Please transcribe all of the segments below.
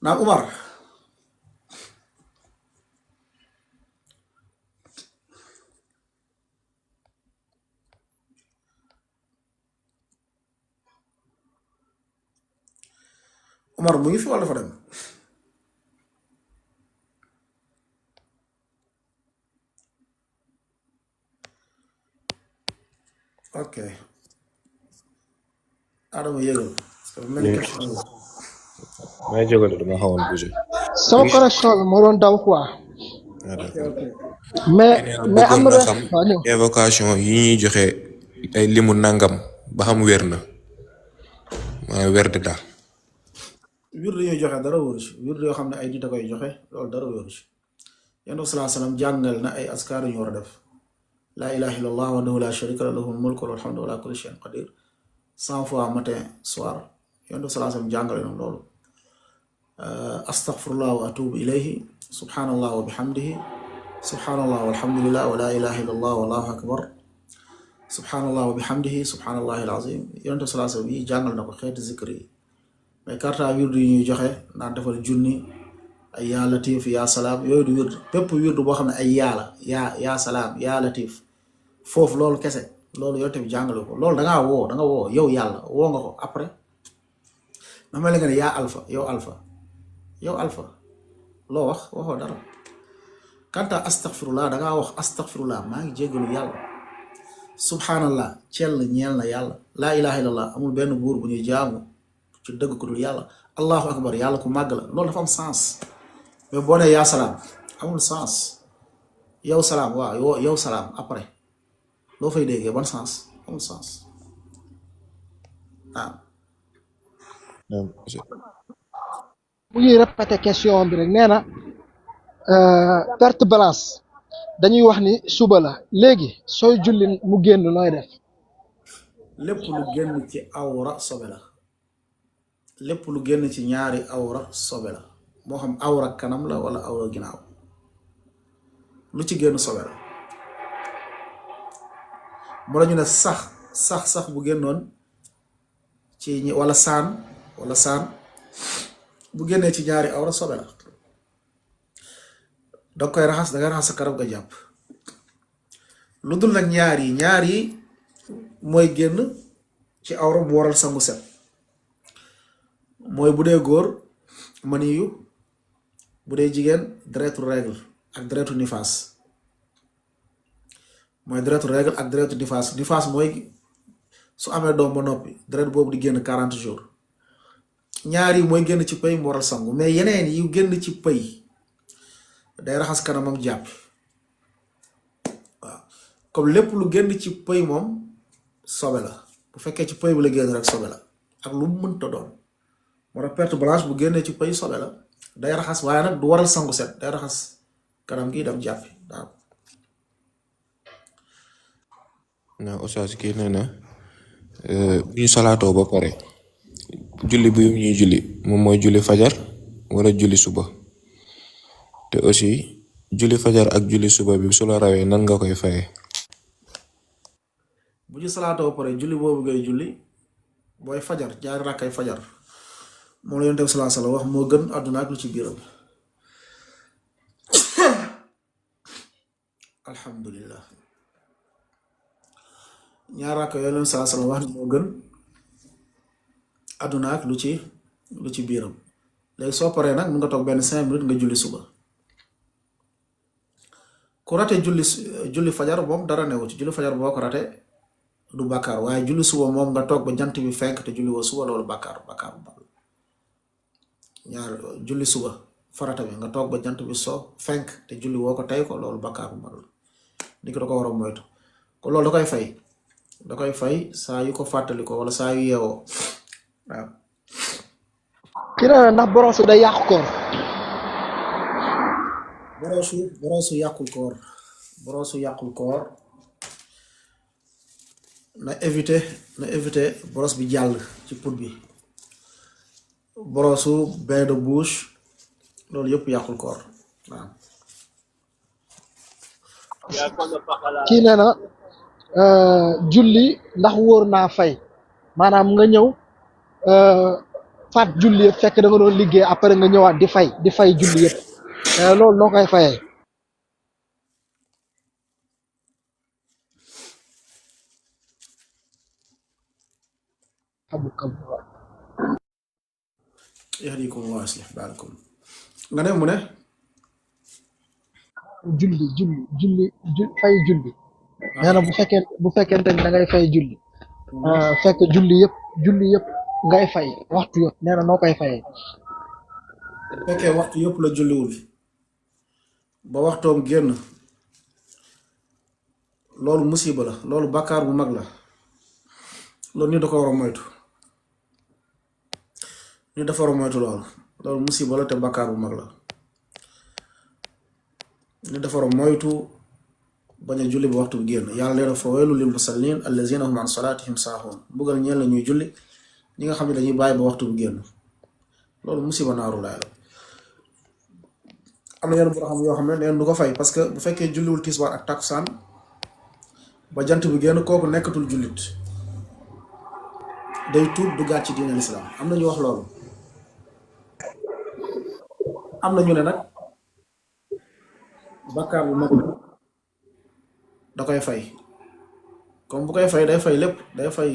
naam Umar. Umar mu ngi fi wala fa dem. ok Adama yëgal parce que mel ni léegi question la. may jógale dama xawoon bougé. sama connexion bi moo doon daw quoi. ok ok mais mais am bëggoon na na benn xam waaw ñëw. évocation yi ñuy joxe ay limu nangam ba xam wér na maa wér di daal. wird yi ñuy joxe dara wóoru ci wird yoo xam ne ay nit a koy joxe loolu dara wóoru ci yonent bi salaa salaam jàngal na ay askar yu ñu war a def laa ilaha illallah wahdahu la sharika lahu lahul mulku wa lahul hamdu wa ala kulli shay'in qadir 100 fois matin soir yonent bi salaa salaam jàngale na loolu astaghfirullah wa atubu ilayhi subhanallah wa bihamdihi subhanallah walhamdulillah wa la ilaha illallah wallahu akbar subhanallah wa bihamdihi subhanallahi alazim yonent bi salaa salaam yi jàngal na ko xeeti zikr yi mais carte wird yi ñuy joxe naan defal junni ay yaa latif yaa salaam yooyu du wird bépp wird boo xam ne ay yaa yaa salaam yaa latif foofu loolu kese loolu yow tamit jàngale ko loolu da nga woo yow yàlla woo nga ko après na mel nga ne yaa alpha yow alpha loo wax waxoo dara kanta astaghfirullah da ngaa wax astaghfirullah maa ngi jéggalu yàlla subhanallah cell ñeel na yàlla laa ilaha illallah amul benn buur bu ñuy jaamu ci dëgg ko dul yàlla allahu akbar yàlla ku màgg la loolu dafa am sens mais boo nee yaa salaam amul sens yow salaam waaw yow salaam après loo fay déggee ban sens amul sens ah. mu ngi répété question bi rek nee na perte balance dañuy wax ni suba la léegi sooy julli mu génn nooy def. lépp lu génn ci awra sobe la lépp lu génn ci ñaari awra sobe la moo xam awra kanam la wala awra ginnaaw lu ci génn sobe la moo la ñu ne sax bu génnoon ci wala saan bu génnee ci ñaari awra sobe la danga koy raxas dangay raxas sa kanam nga jàpp lu dul nag ñaar yi mooy génn ci awra mu waral sangu set mooy bu dee góor maniyu bu dee jigéen deretu règle ak deretu nifaas mooy deretu règle ak deretu nifaas mooy su amee doom ba noppi deret boobu di génn 40 jours ñaar yi mooy génn ci pëy mu waral sangu mais yeneen yu génn ci pëy day raxas kanamam jàppi waaw comme lépp lu génn ci pëy moom sobe la bu fekkee ci pëy bi la génn rek sobe la ak lu mu mënta doon moo tax perte blanche bu génnee ci pëy sobe la day raxas waaye nag du waral sangu set day raxas kanam gi dem jàppi waaw. na oustaz kii nee na bu ñu salaatoo ba pare julli bu ñuy julli moom mooy julli fajar wala julli suba te aussi julli fajar ak julli suba bi su la rawee nan nga koy fayee. bu ñu salaatoo ba pare julli boobu ngay julli booy fajar ñaari rakkay fajar moom la Yonent bi sallallahu alayhi wa sallam wax moo gën àdduna ak lu ci biiram alhamdulillah ñaari rakka yooyu la sallallahu alayhi wa sallam wax ne moo gën àdduna ak lu ci biiram léegi soo paree nag mun nga toog benn 5 minutes nga julli suba ku rate julli fajar moom dara newu ci julli fajar boo ko rate du bàkkaar waaye julli suba moom nga toog ba jant bi fenk te julli woo suba loolu bàkkaar ñaar julli suba farata bi nga toog ba jant bi so fenk te julli woo ko tey ko loolu bàkkaar bu mag la ni ko da ko war a moytu ko loolu da koy fay saa yu ko fàttali ko wala saa yu yeewoo waaw. ki ne ndax borosu day yàqu koor. borosu yàqul koor na éviter boros bi jàll ci put bi borosu bain de bouche loolu yëpp yàqul koor waaw. kii nee na julli ndax wóor naa fay maanaam nga ñëw faat julli yëpp fekk da nga doon liggéey après nga ñëwaat di fay julli yëpp loolu noo koy fayee. yahdikum wa aslih baalakum nga ne mu ne fay julli nee na bu fekkente ni da ngay fay julli fekk julli yëpp ngay fay waxtu yëpp nee na noo koy fayee. fekkee waxtu yëpp la julliwul ba waxtoom génn loolu musiba la loolu bàkkaar bu mag la loolu nit da ko war a moytu nit dafa war a moytu loolu musiba la te bàkkaar bu mag la nit dafa war a moytu bañ a julli ba waxtu bi génn yàlla leena fa waylun lil musallin allazina hum an salatihim saahuun mbugal ñeen la ñuy julli ñi nga xam ne dañuy bàyyi ba waxtu bi génn loolu musiba naaru laay la am na yenn boo xam yoo xam ne neen du ko fay parce que bu fekkee julliwul tisbaar ak takkusaan ba jant bi génn kooku nekkatul jullit day tuub duggaat ci diine lislaam am na ñu wax loolu am na ñu ne nag bàkkaar bu mag da koy fay comme bu koy fay day fay lépp day fay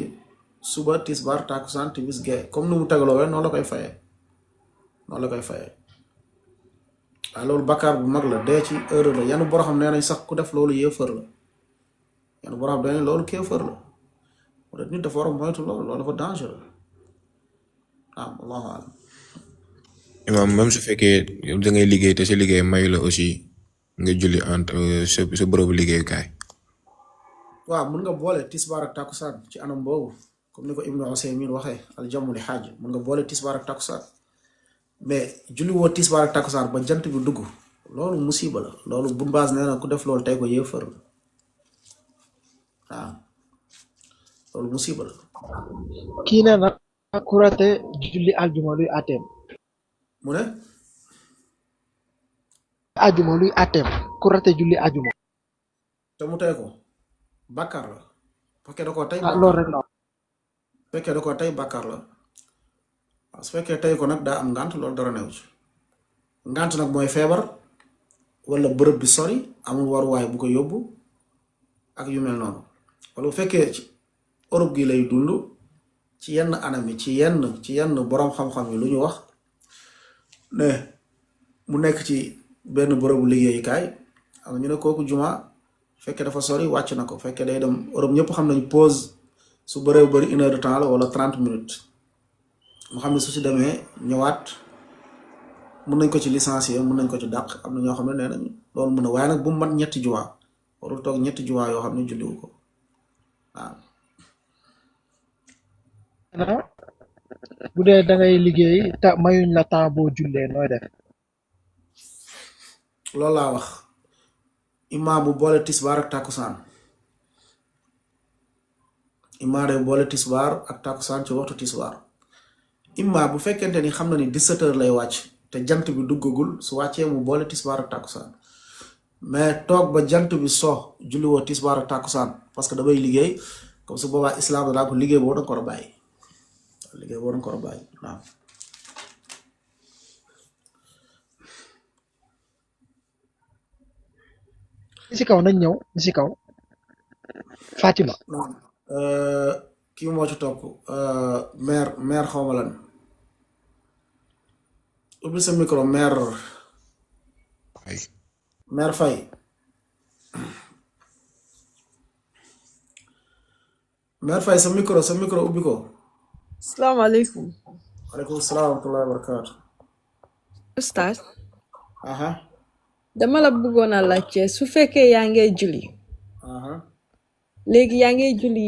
suba tisbaar takkusaan timis gee comme ni mu tegaloo noonu la koy fayee waaye loolu bàkkaar bu mag la dee ci heure la yenn boo xam nee nañ sax ku def loolu yéefar la yenn boo xam nee nañ loolu kéefar la peut-être nit dafa war a moytu loolu dafa dangereux naam allahu alam. imaam même su fekkee da ngay liggéey te sa liggéey mayu la aussi nga julli entre sa bërëbu liggéeyukaay. waaw mun nga boole tisbaar ak takkusaan ci anam boobu comme ni ko Ibnu Usaymin waxee aljamu li xaaj mun nga boole tisbaar ak takkusaan mais julli woo tisbaar ak takkusaan ba jant bi dugg loolu musiba la loolu bu baas nee na ku def loolu tey ko yéefar la waaw loolu musiba la. kii nee na ku rate julli aljuma luy àtteem. mu ne. aljuma luy àtteem ku rate julli aljuma. te mu tey ko bàkkaar la. fekkee da koo tey. loolu rek la. fekkee da koo tey bàkkaar la waaw su fekkee tey ko nag daa am ngànt loolu dara newu ci ngànt nag mooy feebar wala bërëb bi sori amul waruwaay bu ko yóbbu ak yu mel noonu wala bu fekkee ci Europe gi lay dund ci yenn anam yi ci yenn boroom xam-xam yi lu ñu wax ne mu nekk ci benn bërëbu liggéeyukaay am ñu ne kooku juma fekkee dafa sori wàcc na ko fekkee day dem Europe ñëpp xam nañ pause su bëree bëri 1 heure de temps la wala 30 minutes mu xam ne su si demee ñëwaat mun nañ ko ci licencier mun nañ ko ci dàq am na ñoo xam ne nee nañ loolu mun na waaye nag bu mu mat ñetti juma warul toog ñetti juma yoo xam ne julliwu ko waaw. bu dee da ngay liggéey te mayuñ la temps boo jullee nooy def. loolu laa wax imaam bu boole tisbaar ak takkusaan imaam day boole tisbaar ak takkusaan ci waxtu tisbaar imaam bu fekkente ni xam na ni 17 heures lay wàcc te jant bi duggagul su wàccee mu boole tisbaar ak takkusaan mais toog ba jant bi so julliwoo tisbaar ak takkusaan parce que damay liggéey comme su boobaa islam daa ko liggéey boo danga ko war a bàyyi waaw. si kaw nañ ñëw si kaw Fatima. kii moo ci topp maire xawma lan ubbi sa micro maire Faye maire Faye sa micro ubbi ko. salaamaaleykum. waaleykum salaam wa rahmatullahi wa barakaatu. Oustaz. aha dama la bëggoon a laajte su fekkee yaa ngee julli. léegi yaa ngee julli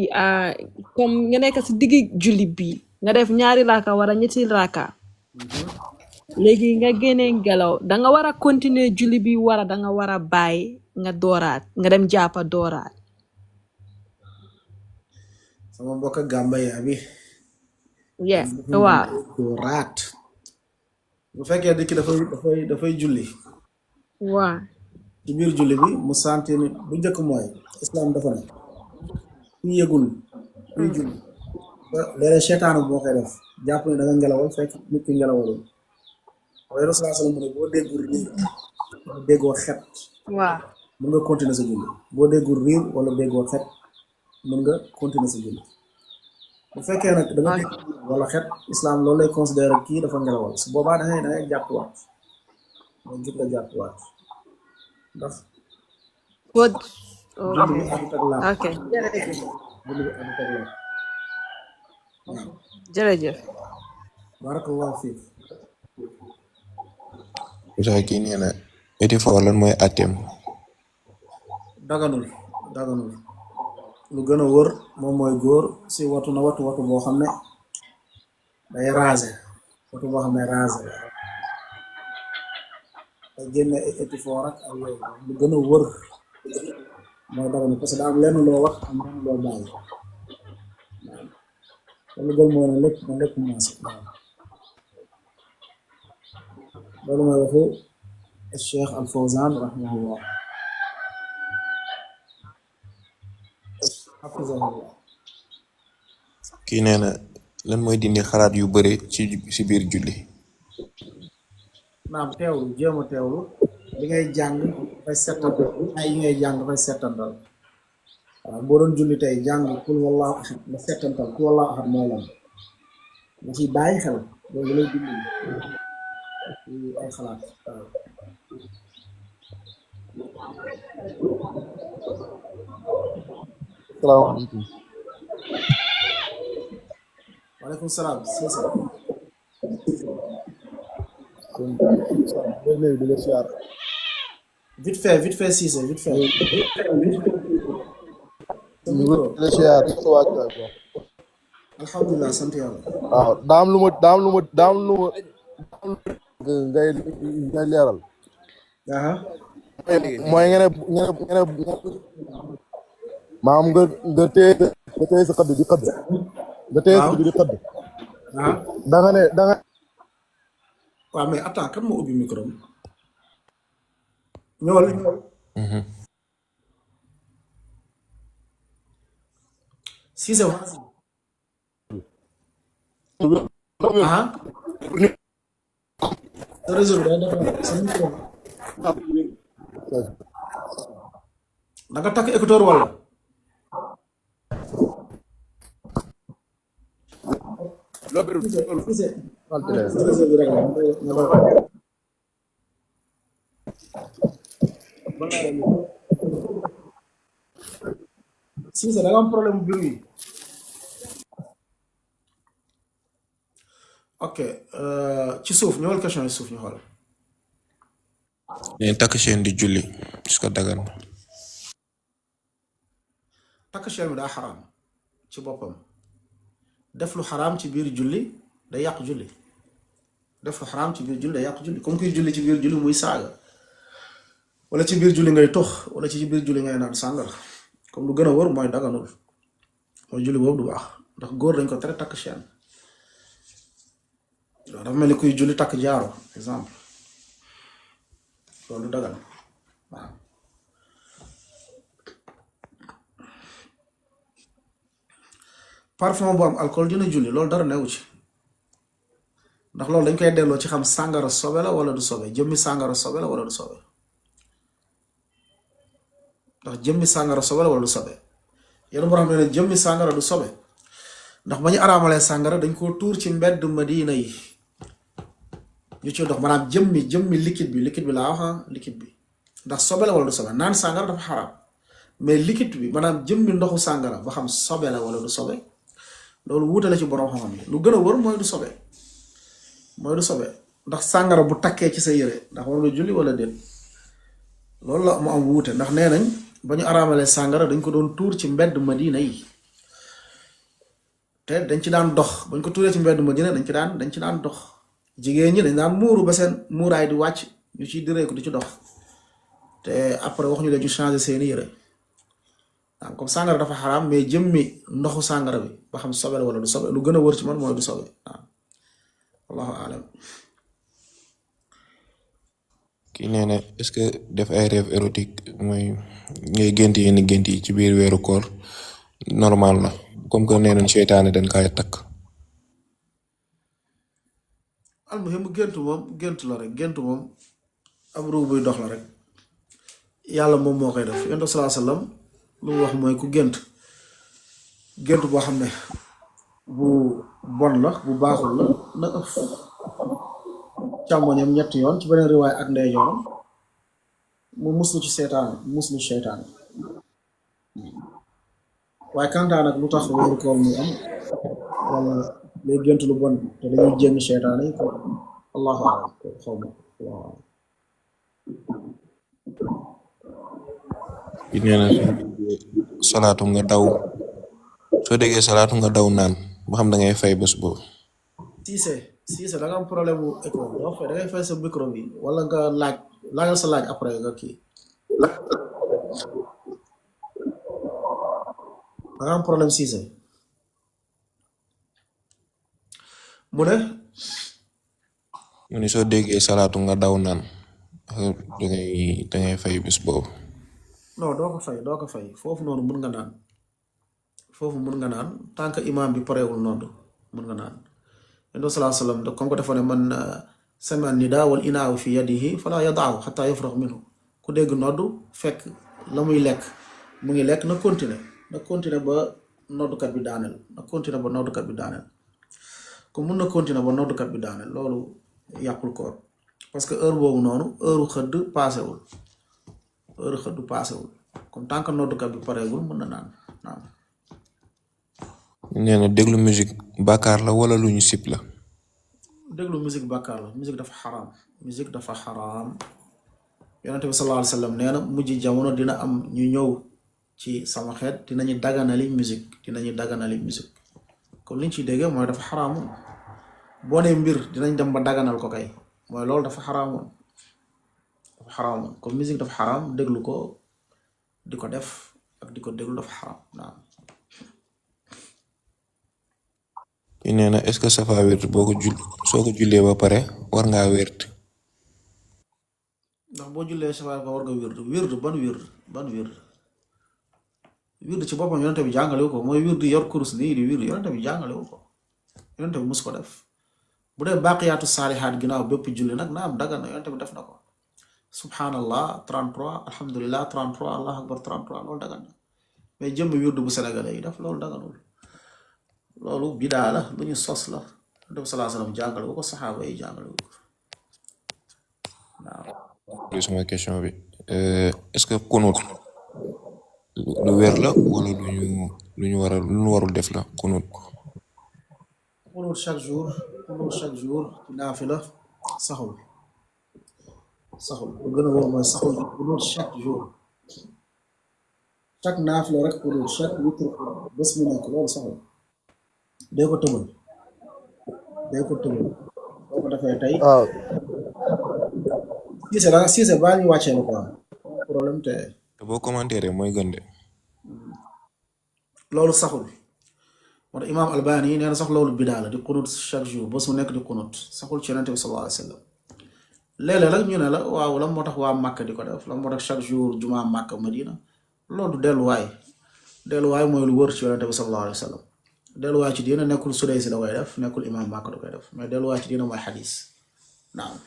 comme nga nekk si diggi julli bi nga def ñaari raaka wala ñetti raaka. léegi nga génnee ngelaw danga war a continuer julli bi wala danga war a bàyyi nga dooraat nga dem jàppa dooraat. sama mbokk Gàmba yaa bi. yes waaw. dooraat bu fekkee dikki dafay julli. waaw. ci biir julli bi mu santi ni bu njëkk mooy islam dafa ne ku yëgul kuy julli ba léeg-léeg seytaane moo koy def jàpp ne da nga ngelawal fekk nit ki ngelawalul waaye Rasulullah sallam mu ne boo déggul riir wala déggoo xet waaw mën nga continuer sa julli boo déggul riir wala déggoo xet mën nga continuer sa julli bu fekkee nag da nga dégg wala xet islam loolu lay considéré kii dafa ngelawal su boobaa da ngay jàppuwaat mooy jub nga jàppuwaat ndax boo julli bi àndut ak laab ok jërëjëf julli bi àndut ak laab waaw jërëjëf barakallahu fiik Oustaz kii nee na étifort lan mooy àtteem. daganul lu gën a wër moom mooy góor si watu na watu boo xam ne day rasé watu boo xam ne rasé te génne étifort ak yooyu lu gën a wër mooy daganul parce que daa am lenn loo wax am lenn loo bàyyi waaw lu gën mooy ne lépp maas waaw loolu mooy waxu Cheikh Al Fawzan rahimahullah hafizahullah kii nee na lan mooy dindi xalaat yu bëri ci biir julli. naam teewlu jéem a teewlu li ngay jàng dafay settantal ay yi ngay jàng dafay settantal waaw boo doon julli tey jàng kul wallahu ahad nga settantal kul wallahu ahad mooy lan nga ciy bàyyi xel loolu lay dindi ay xalaat waaw salaamaaleykum. waaleykum salaam Cissé léegi di la siyaar. vite fait Cissé vite fait ñu ngi di la siyaar sa wàccuwaay quoi. alhamdulilah sant yàlla waaw daam lu ma ngay leeral. aha mooy nga ne maam nga téye sa xëdd di xëdd. nga téye sa xëdd di xëdd. aha da nga waaw mais attends kan moo ubbi micro am ñëwal Cissé wax aha sa réseau bi day def sa micro da nga takk écouteur wala Cissé sa réseau bi rek la Cissé da nga am problème bu bruit ok ci suuf ñëwal question yi suuf ñu xool nee takk chaîne di julli su ko dagan. takk chaîne bi daa xaraam ci boppam def lu xaraam ci biir julli day yàq julli def lu xaraam ci biir julli day yàq julli comme kuy julli ci biir julli muy saaga wala ci biir julli ngay tox wala ci biir julli ngay naan sàngara comme lu gën a wër mooy daganul mooy julli boobu du baax ndax góor dañ ko tere takk chaîne loolu dafa mel ni kuy julli takk jaaro exemple loolu du dagan waaw parfum bu am alcool dina julli loolu dara newu ci ndax loolu dañ koy delloo ci xam sàngara sobe la wala du sobe jëmmi sàngara sobe la wala du sobe ndax jëmmi sàngara sobe la wala du sobe yéen boo xam ne jëmmi sàngara du sobe ndax ba ñu araamalee sàngara dañ koo tuur ci mbedd Madina yi ñu ci dox maanaam jëmmi liquide bi laa wax liquide bi ndax sobe la wala du sobe naan sàngara dafa xaraam mais liquide bi maanaam jëmmi ndoxu sàngara ba xam sobe la wala du sobe loolu wuute la ci borom xam-xam yi lu gën a wër mooy du sobe ndax sàngara bu takkee ci sa yére ndax war nga julli wala déet loolu la mu am wuute ndax nee nañ ba ñu araamalee sàngara dañ ko doon tuur ci mbedd Madina yi te dañ ci daan dox bañ ko tuuree ci mbedd Madina dañ ci daan dox jigéen ñi dañ daan muuru ba seen muuraay di wàcc ñu ciy direeku di ci dox te après wax ñu leen ñu changé seeni yére waaw comme sàngara dafa xaraam mais jëmmi ndoxu sàngara bi ba xam sobe la wala du sobe lu gën a wër ci man mooy du sobe waaw wallahu alam kii nee na est-ce que def ay rêve érotique mooy ngay gént yenn gént yi ci biir weeru koor normal na. comme que nee nañ seytaane dañ kaay takk. almuhim gént la rek gént moom ab ruu buy dox la rek yàlla moom moo koy def yonent bi sallallahu alayhi wasallam lu mu wax mooy ku gént boo xam ne bu bon la bu baaxul la na ëf càmmoñam ñetti yoon ci beneen riwaay ak ndeyjooram mu muslu ci seytaan waaye kantaa nag lu tax wéeru koor muy am wala lay gént lu bon te dañuy jénn seytaan yi ko allahu alam ko xaw ma allahu alam bi nee na salaatu nga daw soo déggee salaatu nga daw naan ba xam da ngay fay bés boobu. Cissé da nga am problème bu écho doo fay da ngay fay sa micro bi wala nga laajal sa laaj après nga kii da nga am problème Cissé mu ne soo déggee salaatu nga daw naan da ngay fay bés boobu. non doo ko fay foofu noonu mën nga naan tant que imam bi parewul noonu mën nga naan yonent sallallahu alayhi wasallam comme ko defa ne man sami'a nidaa wal inaaw fi yadihi fala yadaahu xataa yafrax minhu ku dégg noddu fekk la muy lekk mu ngi lekk na continuer ba noddukat bi daaneel comme mun na continuer ba noddukat bi daaneel loolu yàqul koor parce que heure boobu noonu heure xëdd paasewul comme tant que noddukat bi pareegul mën na naan. nee na déglu musique bàkkaar la wala lu ñu sib la. déglu musique bàkkaar la musique dafa xaraam yonent bi sallallahu alayhi wasallam nee na mujj jamono dina am ñu ñëw ci sama xeet dinañu daganali musique comme liñ ciy déggee mooy dafa xaraamoon boo nee mbir dinañ dem ba daganal ko kay mooy loolu dafa xaraamoon comme musique dafa xaraam déglu ko di ko def ak di ko déglu dafa xaraam naam. ki nee na est-ce que safa wért soo ko jullee ba pare war ngaa wért. ndax boo jullee safa ba war nga ban wird ci boppam yonent bi jàngalewu ko mooy wird yor kurus nii di wird yonent bi jàngalewu ko yonent bi mus ko def bu dee baaqiyaatu saalihaat ginnaaw bépp julli nag naam dagan na yonent bi def na ko subhanallah 33 alhamdulillah 33 allah akbar 33 loolu dagan na mais jëmm wird bu sénégalais yi def loolu daganul loolu bidaa la lu ñu sos la yonent bi sallallahu alayhi wasallam jàngalewu ko saxaaba yi jàngalewu ko waaw. sama question bi est-ce que kunut lu wér la wala lu ñu warul def la kunut chaque jour ci naafila saxul lu gën a wóor mooy saxul kunut chaque jour chaque naafila rek kunut chaque witr bés mu nekk loolu saxul dee ko tëbal boo ko defee tey Cissé baa ñu wàccee la quoi problème te boo commentaire mooy gën de loolu saxul moo tax imaam Albani nee na sax loolu bidaa la di qunut chaque jour bés mu nekk di qunut saxul ci yonent bi sallallahu alayhi wasallam léeg-léeg rek ñu ne la waaw lan moo tax waa Màkka di ko def lan moo tax chaque jour jumaa Màkka Madina loolu du delluwaay mooy lu wër ci yonent bi sallallahu alayhi wasallam delluwaay ci diina nekkul Sudaysi da koy def nekkul imaam Màkka da koy def mais delluwaay ci diina mooy xadis naam.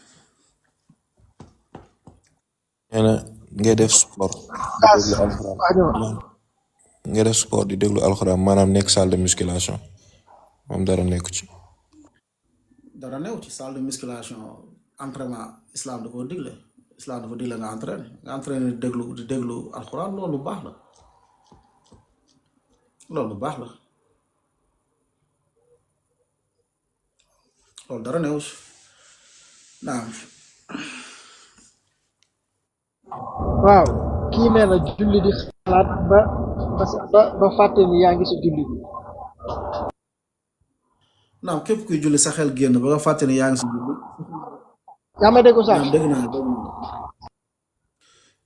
nee na ngay def sport di déglu alxuraan maanaam nekk salle de musculation moom dara nekku ci. dara new ci salle de musculation entraînement islam da koo digle nga entraîné di déglu alxuraan loolu lu baax la loolu dara new ci naam. waaw kii nee na julli di xalaat ba fàtte ni yaa ngi si julli bi. naam képp kuy julli sa xel génn ba nga fàtte ni yaa ngi si julli. yaa ma dégg sax dégg naa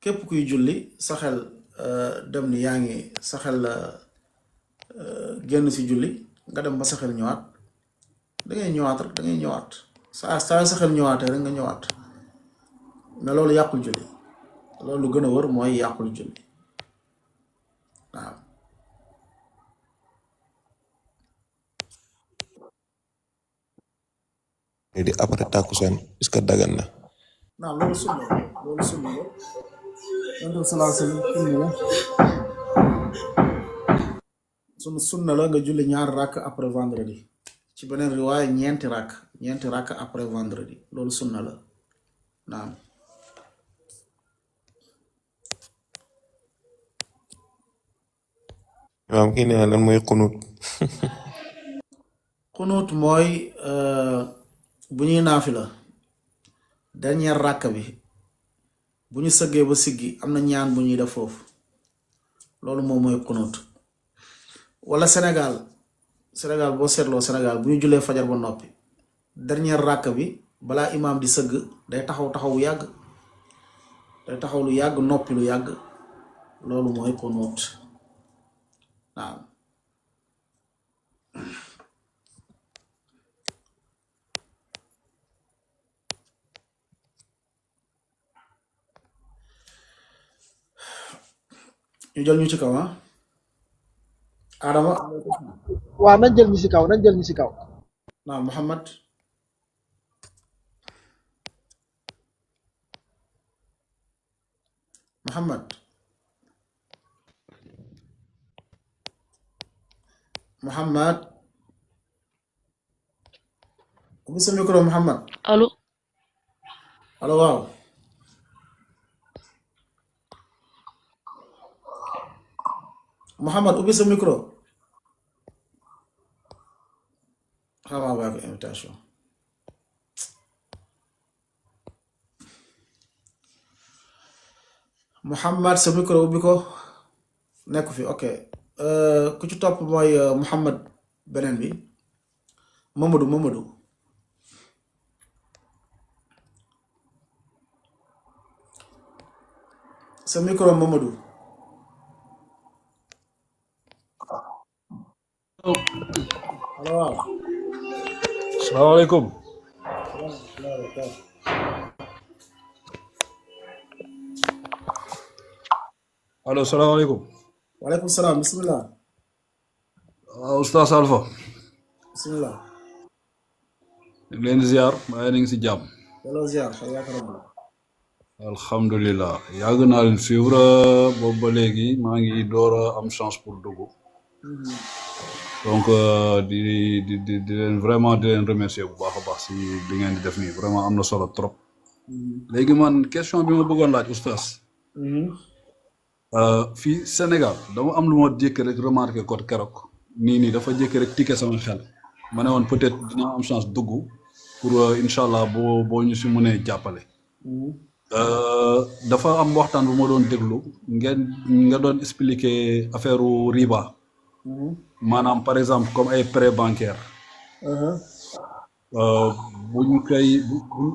képp kuy julli sa xel dem ni yaa ngi sa xel génn si julli nga dem ba sa xel ñëwaat da ngay ñëwaat saa sa xel ñëwaatee rek nga ñëwaat mais loolu yàqul julli. loolu lu gën a wër mooy yàqul julli waaw di après tàkkusaan est-ce que dagan na. naam loolu sunna la loolu sunna la yonent bi sallallahu alayhi wa sallam sunna la nga julli ñaari rakk après vendredi ci beneen riwaay ñeenti rakk après vendredi loolu sunna la naam. imaam kii nee na lan mooy xunut. xunut mooy bu ñuy naafila dernier rakk bi bu ñu sëggee ba siggi am na ñaan bu ñuy def foofu loolu moom mooy xunut. wala Sénégal boo seetloo Sénégal bu ñu jullee fajar ba noppi dernier rakk bi balaa imaam di sëgg day taxaw lu yàgg noppi lu yàgg loolu mooy xunut waaw. ñu jël ñu ci kaw Adama. waaw nañ jël ñi si kaw naam Muhammad. ubbi sa micro Muhammad. allo waaw. Muhammad ubbi sa micro. xamaa baa ko invitation. Muhammad sa micro ubbi ko nekk fi ok ku ci topp mooy Muhammad beneen bi Mamadou sa micro Mamadou. allo waaw. salaamaaleykum. allo salaamaaleykum. waaleykum salaam bisimilah. waaw Oustaz Alpha. bisimilah. ñu ngi leen di ziar maa ngi si jàmm. delloo ziar xëy na. alhamdulilah yàgg naa leen suivre boobu ba léegi maa ngi door a am chance pour dugg. donc di leen vraiment di leen remercier bu baax a baax si li ngeen di def nii vraiment am na solo trop. léegi man question bi ma bëggoon laaj Oustaz. fii Sénégal dama am lu ma jékki rek remarqué ko keroog nii dafa jékki rek tikke sama xel ma ne woon peut-être dinaa am chance dugg pour incha allah boo ñu si mënee jàppale. dafa am waxtaan bu ma doon déglu nga doon expliquer affaire riba. maanaam par exemple comme ay prêt bancaire. bu ñu koy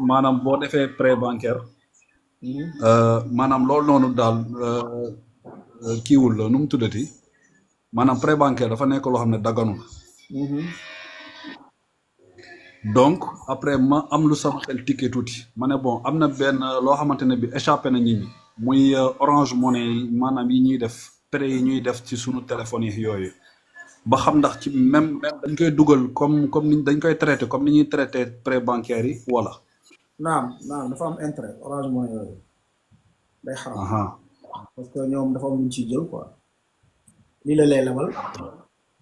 maanaam boo defee prêt bancaire. maanaam loolu noonu daal kiiwul la nu mu tuddati maanaam prêt bancaire dafa nekk loo xam ne daganul. donc après ma am lu sama xel ticket tuuti ma ne bon am na benn loo xamante ne bi échappé na nit ñi muy Orange Money maanaam yi ñuy def prêt yi ñuy def ci sunu téléphone yi yooyu ba xam ndax ci même dañ koy dugal comme ni dañ koy traité comme ni ñuy traité prêt bancaire yi wala. naam dafa am intérêt Orange Money yooyu day xaram. parce que ñoom dafa am lu ñu ciy jël quoi. lii la lay lebal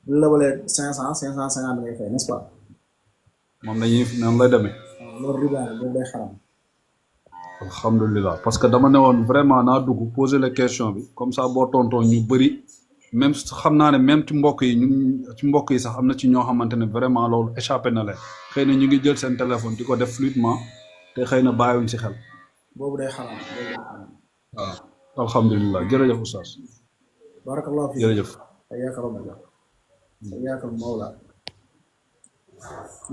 bu la lebalee 550 ngay fay n'est-ce pas. moom dañuy noonu lay demee. loolu riba la loolu day xaram. alhamdulilah parce que dama ne woon vraiment naa dugg poser la question bi comme ça boo tontoon ñu bëri même xam naa ne même ci mbokk yi sax am na ci ñoo xamante ne vraiment loolu échappé na leen xëy na ñu ngi jël seen téléphone di ko def fluidement te xëy na bàyyiwuñ si xel. boobu day xaram. waaw alhamdulilah jërëjëf oustaz. barakallahu fiik jërëjëf. hayyaaka rabbana hayyaaka mawla.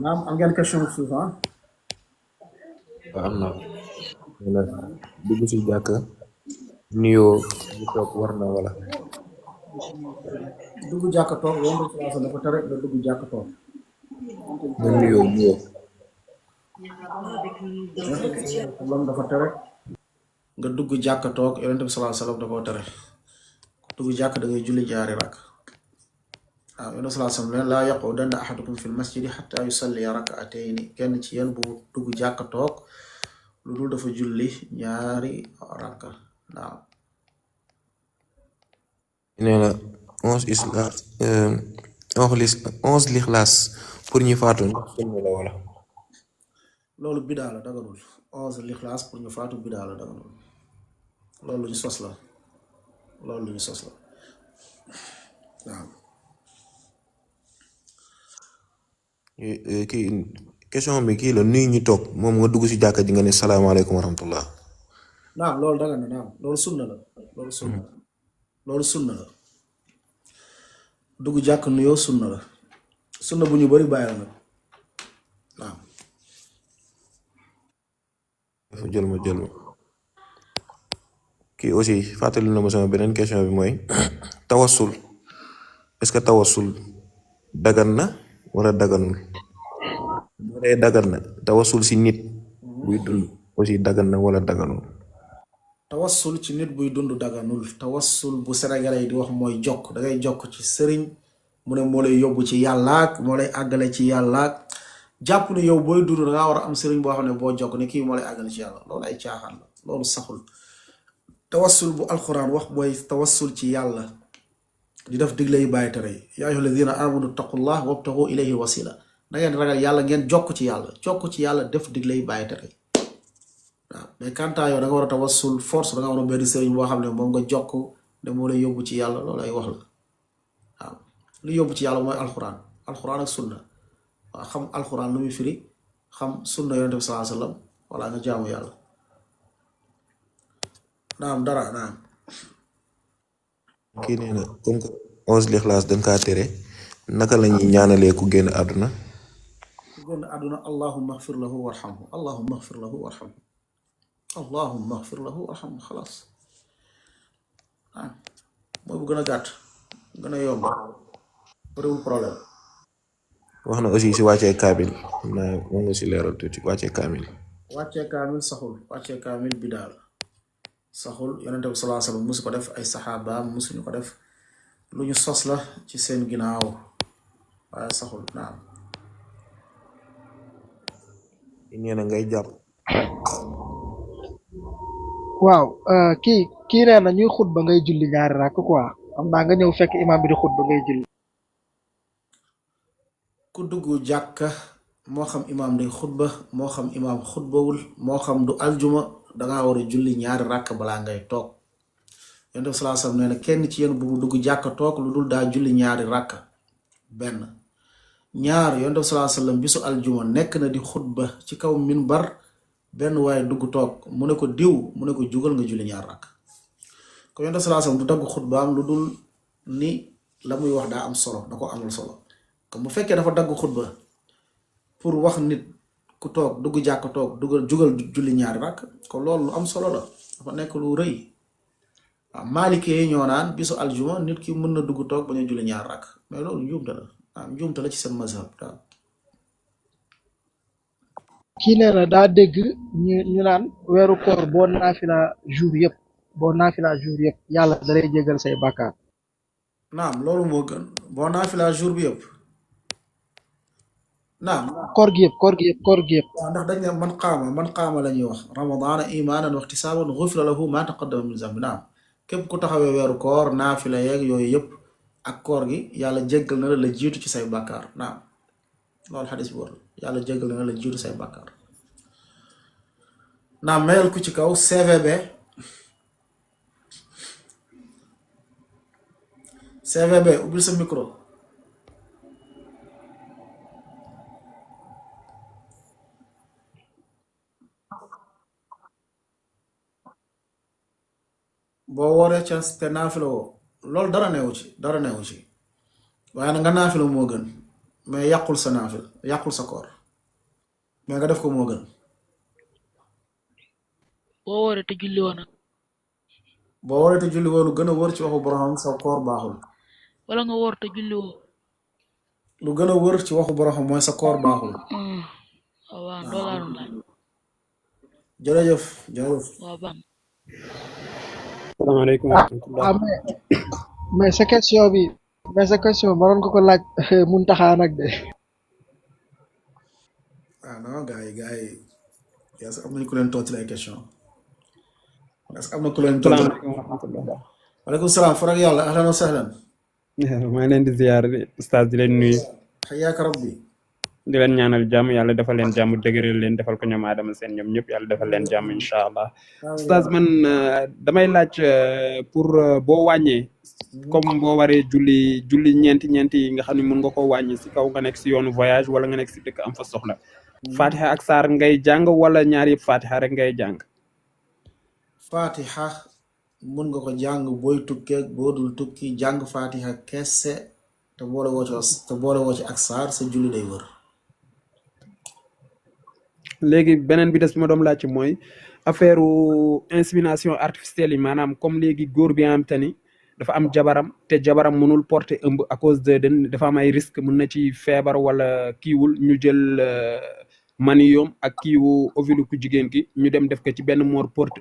naam am ngeen question suuf waaw am na dugg si jàkk nuyoo ñu toog war na wala. dugg jàkk toog yoon bi sallallahu alayhi wa sallam dafa tere nga dugg jàkk toog. nga nuyoo. dafa tere nga dugg jàkk toog yonent bi sallallahu alayhi wa sallam da koo tere dugg jàkk da ngay julli jaari rakk waaw yonent sallallahu alayhi wasallam laa yaqudanna ahadukum fil masjidi hatta yusalli rak'atayni kenn ci yéen bu dugg jàkka toog lu dul dafa julli ñaari rakka waaw nee na 11 lixlaas pour ñi faatu ndax sunna la wala. loolu bidaa la daganul 11 lixlaas pour ñu faatu bidaa la daganul loolu lu ñu sos la loolu lu ñu sos la waaw kii question bi kii la nuyu ñu toog moom nga dugg si jàkka ji nga ne salaamaaleykum wa rahmatullah. naam loolu dagan na naam loolu sunna la loolu sunna la dugg jàkk nuyoo sunna la sunna bu ñu bari bàyyi la nag waaw dafa jël ma kii aussi fàttali na ma sama beneen question bi mooy tawassul est-ce que tawassul dagan na wala daganul bu dee dagan na tawassul si nit buy dund aussi dagan na wala daganul. tawassul ci nit buy dund daganul tawassul bu Sénégalais yi di wax mooy jokk da ngay jokk ci sëriñ mu ne moo lay yóbbu ci yàllaak moo lay àggale ci yàllaak jàpp ne yow booy dund dangaa war a am sëriñ boo xam ne boo jokk ne kii moo lay àggale ci yàlla loolu ay caaxaan la loolu saxul tawassul bu alxuraan wax mooy tawassul ci yàlla di def digle yu bàyyi tere yi yaa ayyuha alladina amanu taqullah wabtagu ilayhi wasila da ngeen ragal yàlla ngeen jokk ci yàlla def digle yu bàyyi tere yi waaw mais kantaa yow da nga war a tawassul force da nga war a benn sëriñ boo xam ne moom nga jokk ne moo lay yóbbu ci yàlla loolu ay wax la waaw lu yóbbu ci yàlla mooy alxuraan ak sunna waaw xam alxuraan lu muy firi xam sunna yonent bi sallallahu alayhi wasallam wala nga jaamu yàlla naam dara naam kii nee na comme que 11 lixlaas dañ kaa tere naka la ñuy ñaanalee ku génn àdduna. ku génn àdduna allahumma ighfir lahu warhamhu allahumma ighfir lahu warhamhu allahumma ighfir lahu warhamhu xalaas mooy bu gën a gàtt gën a yomb bëriwul problème. wax na aussi si wàccee kaamil xam naa moom nga si leeral tuuti wàccee kaamil. wàccee kaamil saxul wàccee kaamil bidaa la saxul yonente bi sallallahu alayhi wasallam musu ko def ay saxaabaam musuñu ko def lu ñu sos la ci seen ginnaaw waaye saxul naam. nee na ngay jàpp. waaw kii nee na ñuy xutba ngay julli ñaari rakk quoi xam naa nga ñëw fekk imam bi di xutba ngay julli. ku dugg jàkka moo xam imam day xutba moo xam imam xutbawul moo xam du aljuma dangaa war a julli ñaari rakk balaa ngay toog yonent bi sallallahu alayhi wasallam nee na kenn ci yéen bu mu dugg jàkka toog lu dul daa julli ñaari rakk benn ñaar yonent bi sallallahu alayhi wasallam bisu aljuma nekk na di xutba ci kaw minbar benn waaye dugg toog mu ne ko diw mu ne ko jugal nga julli ñaar rakk ko yonent bi sallallahu alayhi wasallam du dagg xutbaam lu dul ni la muy wax daa am solo da ko amul solo comme bu fekkee dafa dagg xutba pour wax nit ku toog dugg jàkk toog jugal julli ñaari rakk ko loolu lu am solo la dafa nekk lu rëy waaw maalikee yi ñoo naan bisu aljuma nit ki mën na dugg toog bañ a julli ñaari rakk mais loolu njuumte la waaw njuumte la ci seen mazhab daal. kii nee na daa dégg ñu naan weeru koor boo naafila jour yëpp yàlla da lay jégal say bàkkaar. naam loolu moo gën boo naafila jour bi yëpp naam koor gi yëpp waaw ndax dañ ne man qaama la ñuy wax ramadaana imaanan wa ihtisaaban ghufira lahu ma taqaddama min zambi naam képp ku taxawee weeru koor naafila yeeg yooyu yëpp ak koor gi yàlla jéggal na la jiitu ci say bàkkaar naam loolu xadis bi war yàlla jéggal na la jiitu say bàkkaar naam mayal ku ci kaw CVB ubbil sa micro boo wooree ca te naafila woo loolu dara neewu ci waaye nag nga naafila moo gën mais yàqul sa naafila yàqul sa koor mais nga def ko moo gën. boo wooree te julli woon lu gën a wóor ci waxu borom sa koor baaxul. wala nga woor te julli woo. lu gën a wóor ci waxu borom mooy sa koor baaxul. waaw loolu laaj. jërëjëf. waaw baax na. salaamaaleykum wa rahmatulah. mais sa question bi mais sa question waroon ko ko laaj Muntaxa nag de. non gars yi est-ce que am nañu ku leen tontu ay question est-ce que am na ku leen tontu. salaamaaleykum wa rahmatullah. waaleykum salaam farak yàlla ahlan wa sahlan. maa ngi leen di ziar ustaas di leen nuyu xayaaka rabbi. di leen ñaanal jàmm yàlla defal leen jàmm dëgëral leen defal ko ñoom Adama seen ñoom ñëpp yàlla defal leen jàmm incha allah. ustaas man damay laaj pour boo wàññee comme boo waree julli ñeenti yi nga xam ne mën nga ko wàññi si kaw nga nekk si yoonu voyage wala nga nekk si dëkk am fa soxla. Fatiha ak saar ngay jàng wala ñaar yëpp Fatiha rek ngay jàng. Fatiha mun nga ko jàng booy tukkee boo dul tukki jàng Fatiha kese te boole woo ci ak saar sa julli day wër. léegi beneen bi des ma doom laaj ci mooy affaire insémination artificielle yi maanaam comme léegi góor bi nga xam te ni dafa am jabaram te jabaram mënul porter ëmb à cause de dafa am ay risque mën na ci feebar wala kiiwul ñu jël maniyoom ak kiiwu ovule ku jigéen ki ñu dem def ko ci benn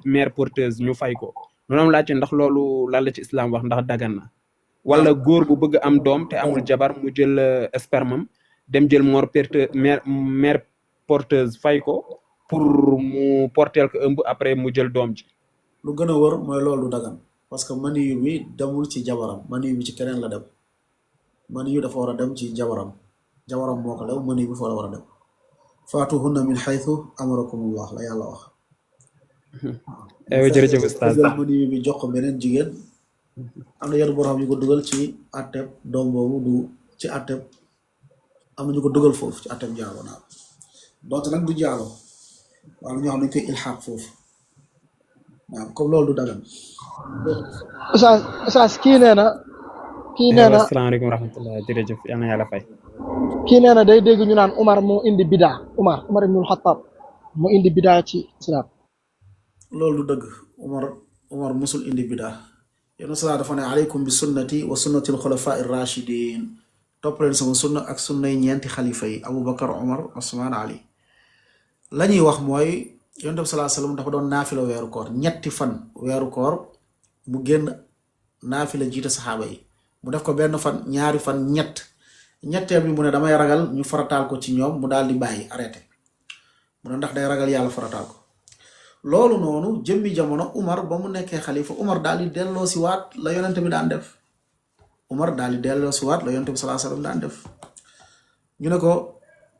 mère porteuse ñu fay ko noonu laaj ci ndax loolu lan la ci islam wax ndax dagan na wala góor bu bëgg am doom te amul jabar mu jël spermam dem jël mère porteuse fay ko pour mu porteel ko ëmb après mu jël doom ji. lu gën a wër mooy loolu dagan parce que maniyu bi demul ci jabaram maniyu bi ci keneen la dem maniyu dafa war a dem ci jabaram moo ko lew maniyu bi fa la war a dem faatuhunna min xaytu amarakumullah la yàlla wax. jërëjëf ustaaz maniyu bi jox ko beneen jigéen am na yenn boo xam ñu ko dugal ci atteb doom boobu du ci atteb am na ñu ko dugal foofu ci atteb jaalo naa donte nag du jaalo wala ñoo xam ne koy ilxaaq foofu waaw comme loolu du dagan. Oustaz kii nee na. asalaamaaleykum wa rahmatullah jërëjëf yal na yàlla fay. kii nee na day dégg ñu naan Umar moo indi bidaa Umar ibnul Xattaab moo indi bidaa ci islam. loolu du dëgg Umar musul indi bidaa yéen salaa dafa ne aleykum bi sunnati wa sunnati alxulafaa irrachidin topp leen sama sunna ak sunnay ñeenti xalifa yi Aboubacar Umar Osman Ali. la ñuy wax mooy yonent bi salaa sallam dafa doon naafila weeru koor ñetti fan weeru koor mu génn naafila jiite saxaaba yi mu def ko benn fan ñaari fan ñetteel bi mu ne damay ragal ñu farataal ko ci ñoom mu daal di bàyyi arrêté mu ne ndax day ragal yàlla farataal ko loolu noonu jëmmi jamono Umar ba mu nekkee xalifa Umar daal di delloo si waat la yonent bi daan def salaa sallam daan def ñu ne ko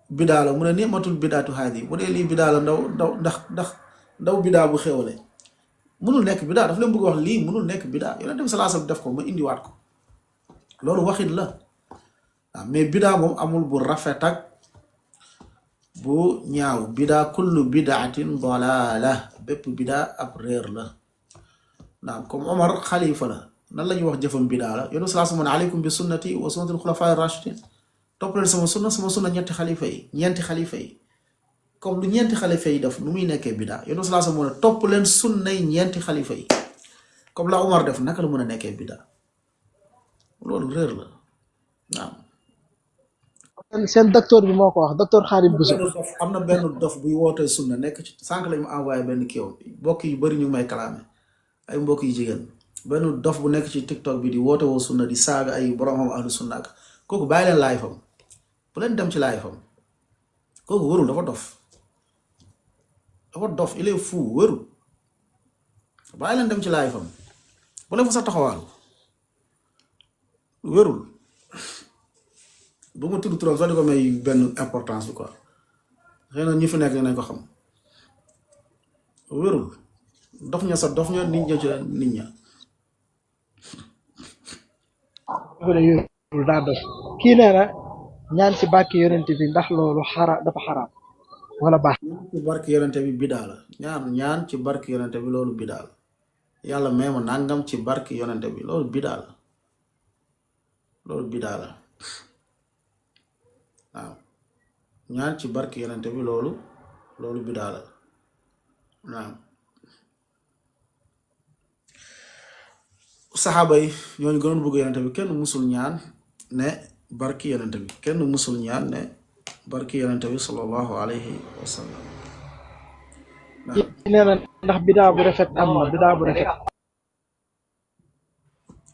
bidaa la mu ne ni'matul bidaatu haadi bu dee lii bidaa la ndaw bidaa bu xéwale mënul nekk bidaa daf leen bëgg wax lii mënul nekk bidaa yonent bi sallallahu alayhi wasallam def ko ma indiwaat ko loolu waxit la waaw mais bidaa moom amul bu rafet ak bu ñaaw bidaa kullu bidaatin dalaala bépp bidaa ab réer la naam comme Omar xalifa la nan la ñuy wax jëfam bidaa la yonent bi sallallahu alayhi wasallam aleykum bi sunnati wa sunnatil xulafaa rashidin topp leen sama sunna ñeenti xalifa yi comme lu ñeenti xalifa yi def nu muy nekkee bidaa yonent sallallahu alayhi wasallam topp leen sunnay ñeenti xalifa yi comme la Umar def naka la mën a nekkee bidaa loolu réer la waaw. seen docteur bi moo ko wax docteur Khadim Bousso. am na benn dof buy wootee sunna nekk ci sànq lañ ma envoyé benn kii mbokk yu bari ñu may kalaame ay mbokk yu jigéen benn dof bu nekk ci TikTok bi di woote woo sunna di saaga ay borom xam ahlu sunna ak kooku bàyyi leen laay fam bu leen dem ci laay fam kooku wërul dafa dof il est fou wërul bàyyi leen dem ci laay fam bu leen fa sa taxawaalu wërul bu ma tudd turam sax di ko may benn importance bi quoi xëy na ñu fi nekk nañ ko xam wërul dof ña nit ña ci nit ña daa dof kii nee na ñaan ci barke yonent bi ndax loolu dafa xaraam wala baax. ñaan ci barke yonent bi bidaa la ñaan ci barke yonent bi loolu bidaa la yàlla may ma nangam ci barke yonent bi loolu bidaa la waaw ñaan ci barke yonent bi loolu bidaa la waaw. saxaaba yi ñooñu gënoon bëgg yonent bi kenn musul ñaan ne barki yonent bi sallallahu alayhi wa sallam. nee na ndax bidaa bu rafet am na bidaa bu rafet.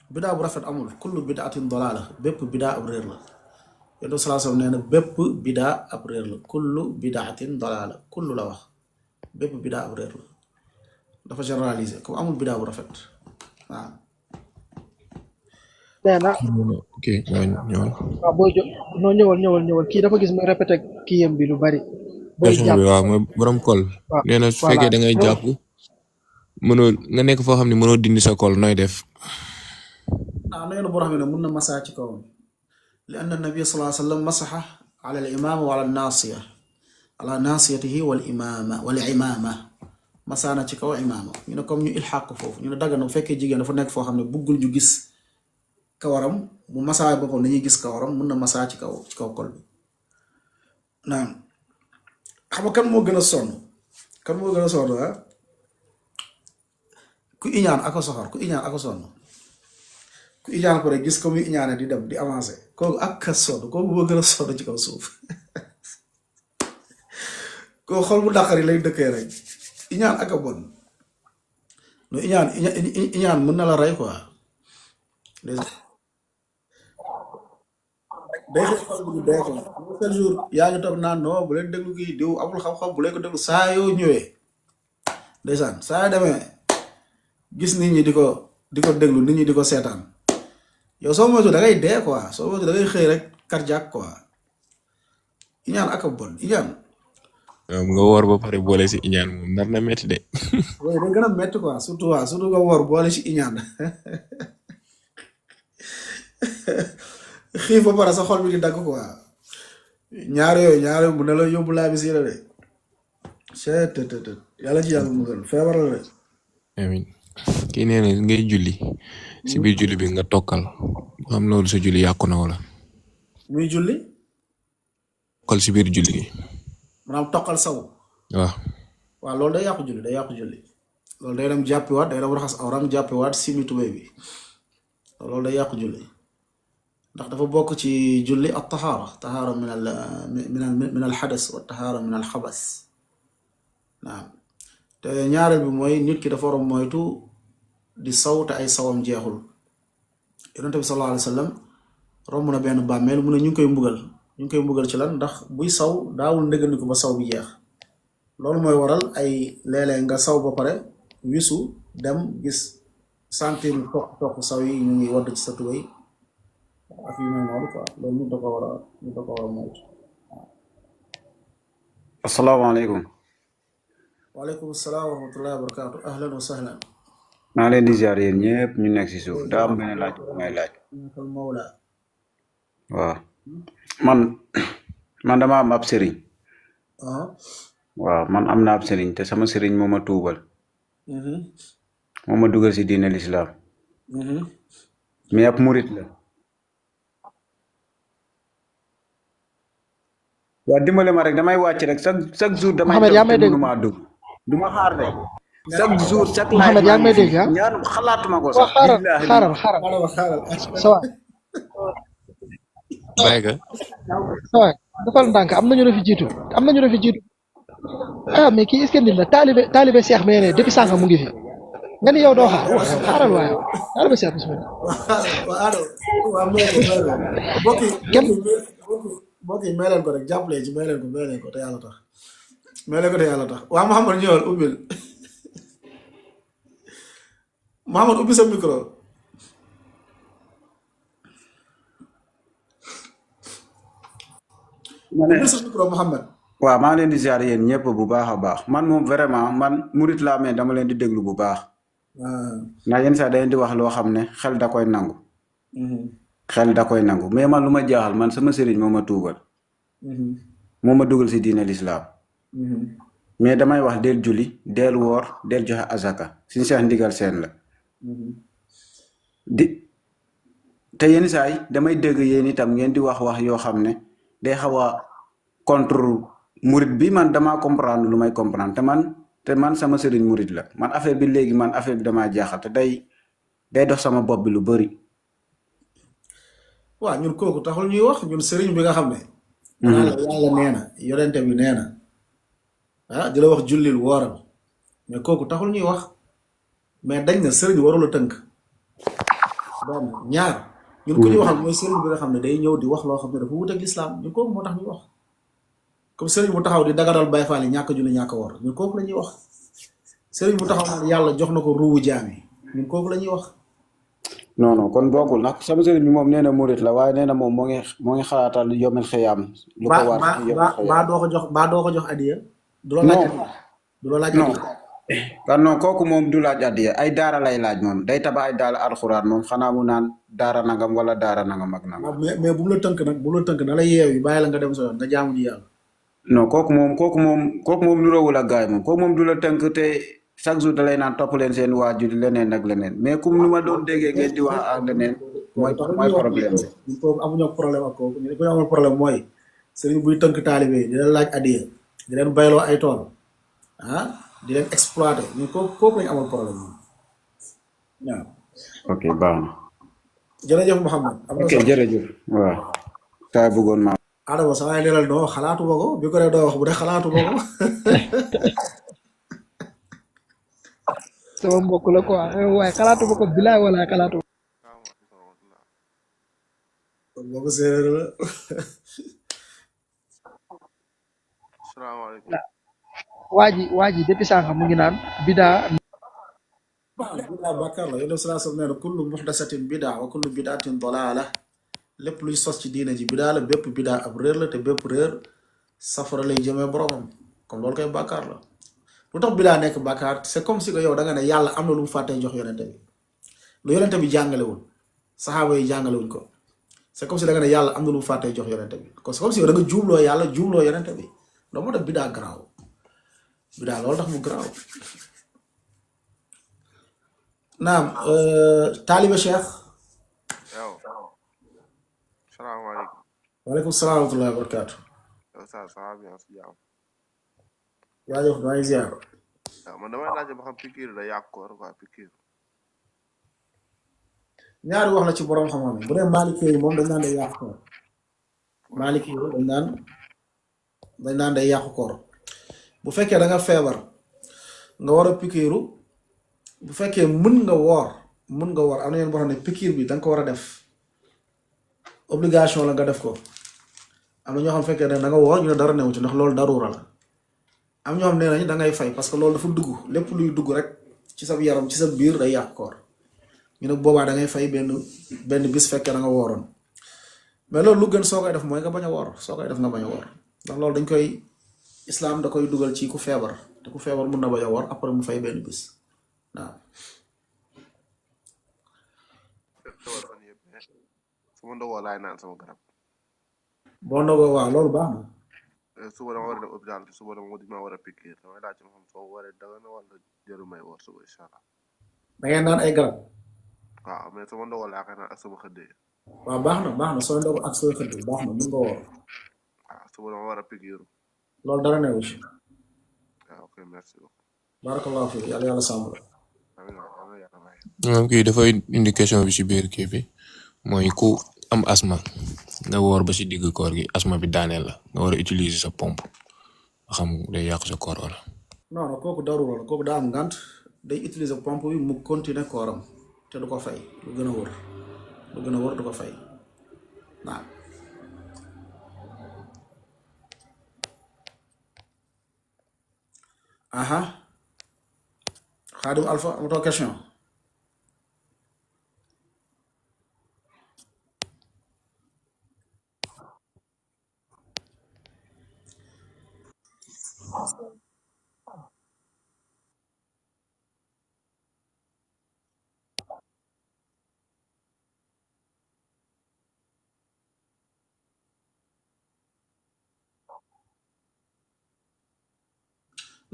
bidaa bu rafet amul kullu bidaatin dalaala bépp bidaa ab réer la yonent bi sallallahu alayhi wasallam nee na bépp bidaa ab réer la kullu bidaatin dalaala kullu la wax bépp bidaa ab réer la dafa généraliser comme amul bidaa bu rafet waaw. nee na ok ñëwal. waaw booy jo non ñëwal kii dafa gis muy répété kii yam bi lu bari booy question jàpp bi waaw mooy borom kol. waaw nee na su voilà fekkee da ngay jàpp mënoo nga nekk foo xam ne mënoo dindi sa kol nooy def. nee na boo xam ne mën na masaa ci kawam li anna nabiy sallallahu alayhi wasallam masaxa ala al imaama wa ala naasiya ala naasiyatihi wal imaama masaana ci kaw imaama ñu ne comme ñu ilxaq foofu ñu ne dagg na bu fekkee jigéen dafa nekk foo xam ne buggul ñu gis kawaram bu masaa boppam dañuy gis kawaram mën na masaa ci kaw kol bi naam xam nga kan moo gën a sonn ku iñaan ako soxor ku iñaan ako sonn ku iñaan pare gis ko muy iñaane di dem di avancé kooku ak a sonn kooku moo gën a sonn ci kaw suuf kooku xol bu dàqari lay dëkkee rek iñaan ak a bon no iñaan mën na la rey quoi day xëy xol bu dee ko quel jour yaa ngi toog naan non bu leen déglu kii diw amul xam-xam bu leen ko déglu saa yoo ñëwee ndeysaan saa yoo demee gis nit ñi di ko déglu nit ñi di ko seetaan yow soo moytu da ngay dee quoi soo moytu da ngay xëy rek cardiaque quoi iñaan ak a bon iñaan nga woor ba pare boole si iñaan moom nar na métti de. oui day gën a métti quoi surtout nga woor boole si iñaan xiif ba pare sa xol bi di dagg quoi ñaar yooyu bu ne la yóbbu laa bi si la de yàlla ci yàlla musal feebar la de. amiin kii nee na ngay julli si biir julli bi nga tokkal am loolu sa julli yàqu na wala. muy julli. tokkal si biir julli gi. maanaam tokkal saw. waaw loolu day yàqu julli loolu day dem jàppiwaat day dem raxas awram jàppiwaat simi tubéy bi loolu day yàqu julli ndax dafa bokk ci julli at tahaara min al xadas wa tahaara min al xabas naam te ñaareel bi mooy nit ki dafa war a moytu di saw te ay sawam jeexul yonent bi sallallahu alayhi wa sallam romb na benn bàmmeel mu ne ñu ngi koy mbugal ci lan ndax buy saw daawul ndëggandiku ba saw bi jeex loolu mooy waral ay léeg-léeg nga saw ba pare wisu dem gis sentir toq saw yi ñu ngi wadd ci sa tubéy ak yu mel noonu quoi loolu nit da ko war a moytu. asalaamaaleykum. waaleykum salaam wa rahmatullahi wa barakaatu ahlan wa sahlan. maa leen di ziar yéen ñëpp ñu nekk si suuf daa am benn laaj bu may laaj. waaw man dama am ab sëriñ. waaw man am na ab sëriñ te sama sëriñ moo ma tuubal. moo ma dugal si diine lislaam. mais ab murit la. waaw dimbale ma rek damay wàcc rek chaque jour damay toog maa dugg du ma xaar de chaque jour chaque Mouhamed yaa ngi may dégg ñaar xalaatuma ko sax xaaral sawa bàyyi ka sawa defal ndànk am nañu la fi jiitu mais kii est-ce que nit la taalibe Cheikh mais ne depuis sànq mu ngi fi nga ni yow doo xaaral waaye taalibe Cheikh bismillah mbokk yi may leen ko rek jàppale ci may leen ko te yàlla tax waa Mouhamed ñëwal ubbil Mouhamed ubbi sa micro Mouhamed. waaw maa ngi leen di ziar yéen ñëpp bu baax a baax man moom vraiment man murit laa mais dama leen di déglu bu baax. ndax yenn saa da leen di wax loo xam ne xel da koy nangu. xel da koy nangu mais man lu ma jaaxal man sama sëriñ moo ma tuubal. moo ma dugal si diine lislaam. mais damay wax del julli del woor del joxe azaka suñu seex ndigal seen la. te yenn saa yi damay dégg yéen itam ngeen di wax yoo xam ne day xaw a contre murit bi man damaa comprendre lu may comprendre te man sama sëriñ murit la man affaire bi léegi man affaire bi damaa jaaxal te day dox sama bopp bi lu bëri. waaw ñun kooku taxul ñuy wax ñun sëriñ bi nga xam ne. yàlla nee na yonente bi nee na di la wax jullil wooral mais kooku taxul ñuy wax mais dañ na sëriñ warul a tënk benn ñaar ñun ku ñu waxal mooy sëriñ bi nga xam ne day ñëw di wax loo xam ne dafa wut ak lislaam ñun kooku moo tax ñuy wax comme sëriñ bu taxaw di dagadal Baay Faal yi ñàkk julli ñàkk woor ñun kooku la ñuy wax sëriñ bu taxaw naan yàlla jox na ko ruuwu jaam yi ñun kooku la ñuy wax. non non kon bokkul nag sama sëriñ bi moom nee na murit la waaye nee na moom moo ngi xalaatal yomel xiyaam lu ko war ci yomel xiyaam baa doo ko jox adiya du la laaj adiya du la laaj adiya kan non kooku moom du laaj adiya ay daara lay laaj moom day tabax ay daara alxuraan moom xanaa mu naan daara nangam wala daara nangam ak nangam. mais bu mu la tënk nag bu mu la tënk na la yeew yi bàyyi la nga dem sa yoon nga jaamu ji yàlla. non kooku moom nuróowul ak gaay moom kooku moom du la tënk te chaque jour da lay naan topp leen seen waajur leneen ak leneen mais comme nu ma doon déggee ngeen di wax ak leneen mooy problème bi. kooku amuñu problème ak kooku ñu amul problème mooy sëriñ buy tënk taalibe yi di leen laaj adiya di leen bayloo ay tool di leen exploité ñu kooku lañu amul problème moom waaw. ok baax na. jërëjëf Mouhamed. ok jërëjëf waaw. kaa bëggoon ma. Adama sa waay leeral doo xalaatu ma ko bi ko dee doo wax bu dee xalaatu ma ko. sama mbokk la quoi waaye xalaatu ma ko bilaay wala xalaatu ma ko séeréer la. salaamaaleykum. waa ji depuis sànq mu ngi naan bidaa. bidaa bàkkaar la yéen a sallallahu alayhi wa sallam nee na kullu muhdasatin bidaa wa kullu bidaatin dalaala lépp luy sos ci diine ji bidaa la bépp bidaa ab réer la te bépp réer safara lay jëmee boromam comme loolu koy bàkkaar la. lu tax bidaa nekk bàkkaar c'est comme si que yow da nga ne yàlla am na lu mu fàttee jox yonente bi lu yonente bi jàngalewul saxaaba yi jàngalewuñ ko c'est comme si da nga ne yàlla am na lu mu fàttee jox yonente bi c'est comme si yow da nga juumloo yàlla juumloo yonente bi loolu moo tax bidaa garaaw bidaa loolu tax mu garaaw. naam taalibe Cheikh. yow. salaamaaleykum. waaleykum salaam wa rahmatullahi wa barakaatu. yow saa saa bien si jàmm. jaajëf maa ngi ziar. waaw man damay laajte ba xam piqûre da yàq koor quoi piqûre. ñaari wax la ci borom xam-xam bu dee Maliki yi moom dañ naan day yàq koor Maliki yi dañ naan day yàq koor bu fekkee da nga feebar nga war a piqûre bu fekkee mën nga woor am na yeneen boo xam ne piqûre bi da nga ko war a def obligation la nga def ko am na ñoo xam fekkee da nga woor ñu ne dara newu ci ndax loolu daruura la. am ñoo xam nee nañ da ngay fay parce que loolu dafa dugg lépp luy dugg rek ci sa yaram ci sa biir day yàq koor ñu ne boobaa da ngay fay benn bis fekkee da nga wooroon mais loolu lu gën soo koy def mooy nga bañ a woor soo koy def nga bañ a woor ndax loolu dañ koy islam da koy dugal ci ku feebar te ku feebar mun na bañ a woor après mu fay benn bis waaw. su ma ndogoo laay naan sama garab. boo ndogoo waaw loolu baax na. suba dama war a dem hôpital te suba dama war a piqûre damay laaj ma xam soo waree daga na wala jëru may woor suba incha allah. da ngeen naan ay garab. waaw mais sama ndogoo laa koy naan ak sama xëddee. waaw baax na soo ndogoo ak soo xëddee baax na mun nga woor. waaw suba dama war a piqûre. loolu dara newu ci. waaw ok merci beaucoup. barakallahu fi yàlla sàmm la. moom kii dafay indi question bi ci biir kii bi mooy ku am asma nga woor ba ci digg koor gi asma bi daaneel la nga war a utiliser sa pompe nga xam day yàq sa koor wala. non kooku darura la kooku daa am ngànt day utiliser pompe bi mu continuer kooram te du ko fay lu gën a wër du ko fay waaw. aha Xaadim Alpha amatoo question.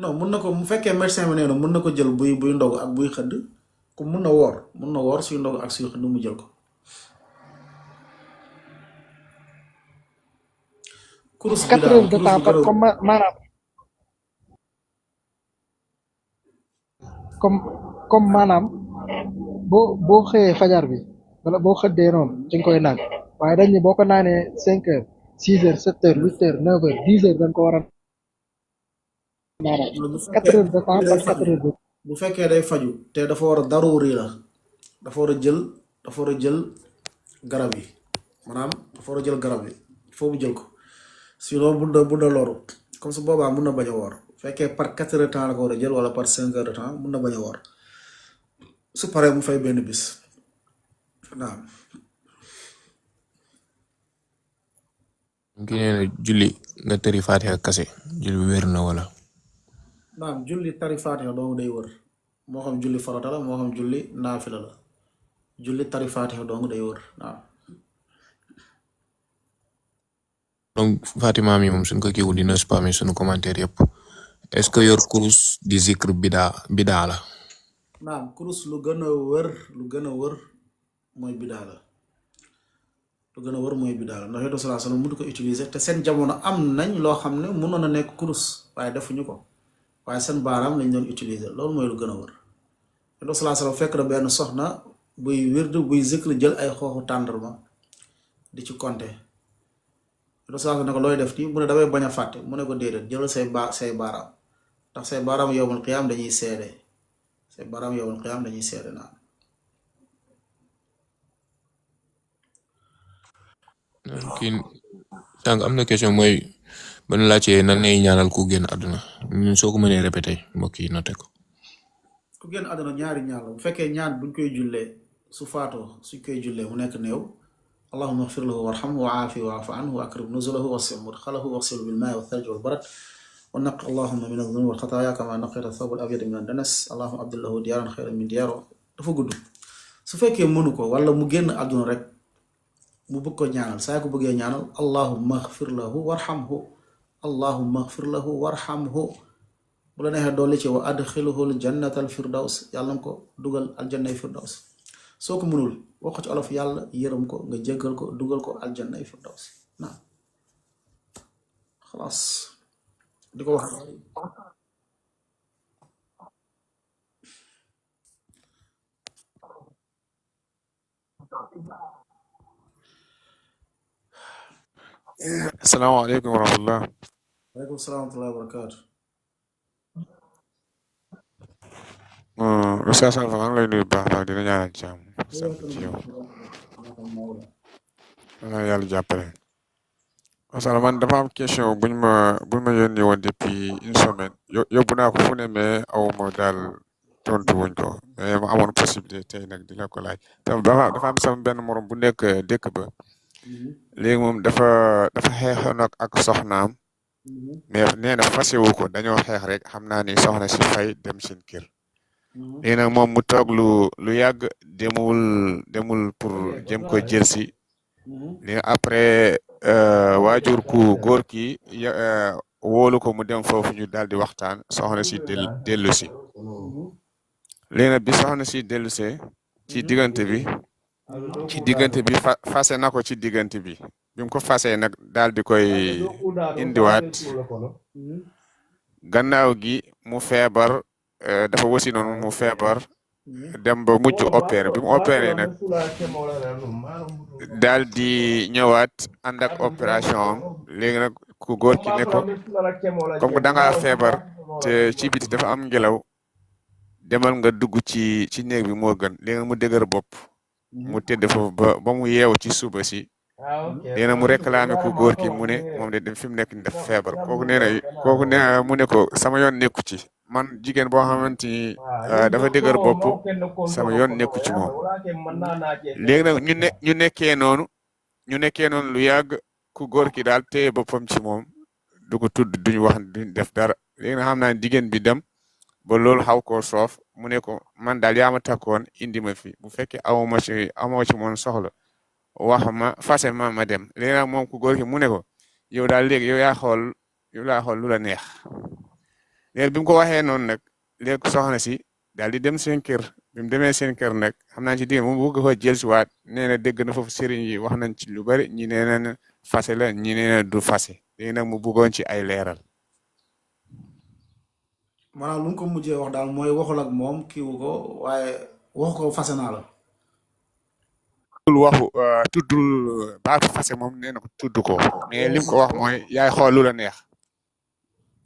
non mun na ko mu fekkee médecin bi nee na mun na ko jël buy ndogu ak buy xëdd ku mun na woor suy ndogu ak suy xëdd mu jël ko. kurus bi 4 heures de temps comme maanaam comme maanaam boo xëyee fajar bi wala boo xëddee noonu ci nga koy naan waaye dañ ne boo ko naanee 5 heures 6 heures 7 heures 8 heures 9 heures 10 heures dañ ko war a naanal 4 heures de temps par 4 heures de bu fekkee day faju te dafa war a daruuri la dafa war a jël dafa war a jël garab yi maanaam dafa war a jël garab yi foo mu jël ko sinon mun na loru comme su boobaa mun na bañ a woor fekkee par 4 heures de temps la ko war a jël wala par 5 heures de temps mun na bañ a woor su paree mu fay benn bis naam. ki nee na julli nga tëri Fatiha kase julli bi wér na wala. naam julli tari Fatiha dong day wër moo xam julli farata la moo xam julli naafila la julli tari Fatiha dong day wër naam. donc Fatima mi moom suñ ko kiiwul dina spamé suñu commentaire yëpp est-ce que yor kurus di zikr bidaa la. naam kurus lu gën a wër mooy bidaa la lu gën a wër mooy bidaa la ndax Yonent bi sallallahu alayhi wasallam mënu ko utiliser te seen jamono am nañ loo xam ne mënoon a nekk kurus waaye defuñu ko waaye seen baaraam lañ doon utiliser loolu mooy lu gën a wër Yonent bi sallallahu alayhi wasallam fekk na benn soxna buy wirdu buy zikr jël ay xooxu tàndarma di ci compter Yonent bi sallallahu alayhi wasallam ne ko looy def nii mu ne damay bañ a fàtte mu ne ko déedéet jëlal say baaraam ndax say baaraam yowmal qiyaam dañuy seede say baaraam yowmal qiyaam dañuy seede naa. kii sànq am na question mooy ba nu laajtee nan lay ñaanal ku génn àdduna ñun soo ko mënee répété mbokk yi noté ko. ku génn àdduna ñaari ñaan la bu fekkee ñaan buñ koy jullee su faatoo suñ koy jullee mu nekk néew allahumma ighfir lahu warhamhu wa aafi wa'fu anhu wa akrim nuzulahu wasi' mudkhalahu waghsilhu bil maa'i wal thalji wal barad wa naqi allahumma min adh-dhunubi wal khataaya kama naqayta ath-thawba al-abyada min ad-danas allahumma abdil lahu diyaaran khayran min diyaarihi dafa gudd su fekkee mënu ko wala mu génn àdduna rek mu bëgg ko ñaanal saa ko bëggee ñaanal allahumma ighfir lahu warhamhu allahumma ighfir lahu warhamhu bu la neexee dolli ci wa adxilhu aljannata alfirdaws yàlla na ko dugal aljannay firdaws soo ko mënul wax ko ci olof yàlla yërëm ko nga jéggal ko dugal ko aljannay firdaws naam xalaas di ko wax. asalaamaaleykum wa rahmatulah. waaleykum salaam wa rahmatulah wa barakaatu. Oustaz Alpha maa ngi lay nuyu bu baax a baax di la ñaanal jàmm sant ci yow yàlla jàppale. Oustaz man dafa am question buñ ma yónnee woon depuis une semaine yóbbu naa ko fu ne mais aw ma daal tontu wuñ ko mais ma amoon possibilité tey nag di la ko laaj. dafa am sama benn morom bu nekk dëkk ba léegi moom dafa xeexoon ak soxnaam mais nee na fasewu ko dañoo xeex rek xam naa ni soxna si fay dem seen kër. léegi nag moom mu toog lu yàgg demul pour jëm ko jël si léegi après waajur ku góor ki wóolu ko mu dem foofu ñu daal di waxtaan soxna si dellu si léegi nag bi soxna si dellu see ci diggante bi fase na ko ci diggante bi mu ko fasee nag daal di koy indiwaat gannaaw gi mu feebar dafa wasi noonu mu feebar dem ba mujj opéré bi mu opéré nag daal di ñëwaat ànd ak opération am léegi nag ku góor ki ne ko comme que da ngaa feebar te ci biti dafa am ngelaw demal nga dugg ci néeg bi moo gën léegi mu dëgër bopp mu tëdd foofu ba mu yeewu ci suba si léegi nag mu réclamé ku góor ki mu ne moom de fi mu nekk ni dafa feebar kooku nee na mu ne ko sama yoon nekku ci man jigéen boo xamante ni dafa dëgër bopp sama yoon nekku ci moom léegi nag ñu nekkee noonu lu yàgg ku góor ki daal téye boppam ci moom du ko tudd duñu wax duñ def dara léegi nag xam naa jigéen bi dem ba loolu xaw koo soof mu ne ko man daal yaa ma takkoon indi ma fi bu fekkee amoo ci moom soxla wax ma fase ma dem léegi nag moom ku góor ki mu ne ko yow daal léegi yow yaa xool lu la neex léegi bi mu ko waxee noonu nag léegi soxna si daal di dem seen kër bi mu demee seen kër nag xam naa ci digg mu bëgg ko jël si waat nee na dégg na foofu sëriñ yi wax nañ ci lu bari ñi nee na fase la ñi nee na du fase léegi nag mu bëggoon ci ay leeral. maanaam lu mu ko mujjee wax daal mooy waxul ak moom kiiwu ko waaye waxu ko fase naa la. tuddul baatu fase moom nee na ko tudd ko mais lim ko wax mooy yaay xool lu la neex.